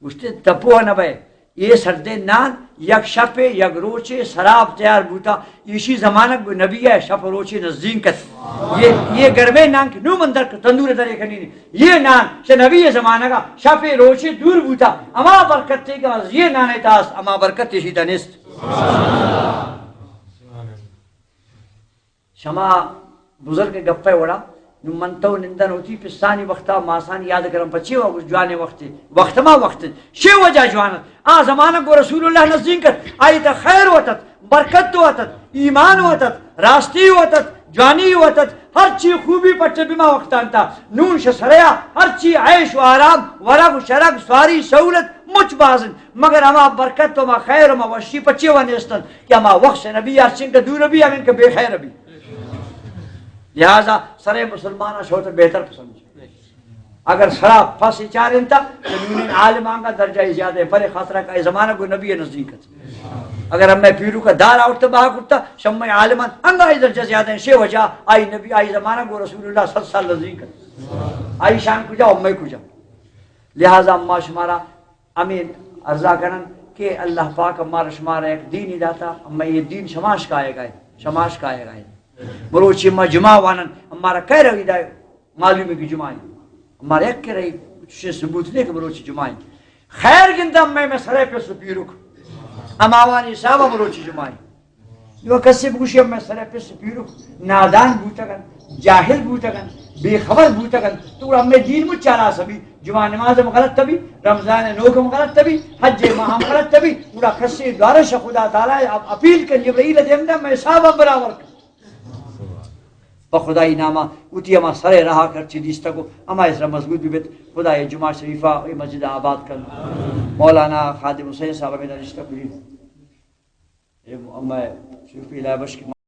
گوشتے، تپو نہ بئے۔ یہ سردیں نان یک شپے، یک روچے سراب تیار بوتا۔ ایشی زمانگ گو نبی ہے، شپ روچے نزدین کت۔ یہ، یہ گرمیں نان کہ نو من در تندور درے کنی۔ یہ نان چہ نبی زمانگا شپے روچے دور بوتا۔ اما برکت تے کہ یہ نانے تاست، اما برکت ایشی تنست۔ شما بزرگ گپے وڑا، نو من تو نندن ہوتی پسانی وقتا ماسانی یاد کرم پچی ہوا، گوش جوانے وقت، وقت ما وقت، شے وجہ جوانت۔ آ زمانہ گو رسول اللہ نزدین کت، آئی تا خیر وتت، برکت وتت، ایمان وتت، راستی وتت، جوانی وتت، ہر چی خوبی پچ بما وقتان تا۔ نون ش سریا ہر چی عیش و آرام، ورگ و شرگ، سواری، سہولت، مچ بازن، مگر ہما برکت و ما خیر و ما وشی پچی و نیستن۔ کہ ہما وقت نبی ہرچنکہ دور بی، ہمینکہ بے خیر بی۔ لہذا سرے مسلمان شوت بہتر پسند۔ اگر سرا پس چارنتا، تو نونین عالم آنگا درجہ زیادہ ہے، پرے خاطرہ کا زمانہ گو نبی نزدیک ات۔ اگر ہمیں پیرو کا دار آورتا بہا کرتا، شمع عالمان انگا ای درجہ زیادہ ہے، شے وجہ آئی نبی، آئی زمانہ گو رسول اللہ صد سال نزدیک ات۔ آئی شان کجا، امے کجا۔ لہذا اما شمارا ہمے عرضہ کنن کہ اللہ پاک مارا شمارا یک دینی داتا، اما یہ دین شماش کائے گئے، شماش کائے گئے۔ مروچی ما جمعہ وانن، ہمارا کہہ رہی دا معلوم ہے کہ جمعہ ہے۔ ہمارا یک کہہ رہی، چھ ثبوت نہیں کہ مروچی جمعہ ہے۔ خیر گندم میں، میں سرے پہ سپیرک۔ اماوانی صاحب مروچی جمعہ ہے۔ نو کسے بگوشی ہمے سرے پس پیرک نادان بوتگن، جاہل بوتگن، بے خبر بوتگن، تو گڑا ہمے دین مچ چالا سبی، جمعہ نماز ہم غلط تبی، رمضان نوک ہم غلط تبی، حج ماہ ہم غلط تبی، گڑا کسے دوارش خدا تعالی اب اپیل کن، جبرائیل دیم دم میں صاحب برابر کن۔ پہ خدائی ناما وتی ہما سرے رہا کر چی دیستگو، ہما اس را مضبوط ببیت۔ خدای جمعہ شریفہ اے مسجد آباد کن۔ مولانا خادم حسین صاحب ہمیں نشتہ کجی۔ اے ہمیں شریفی لائبش کی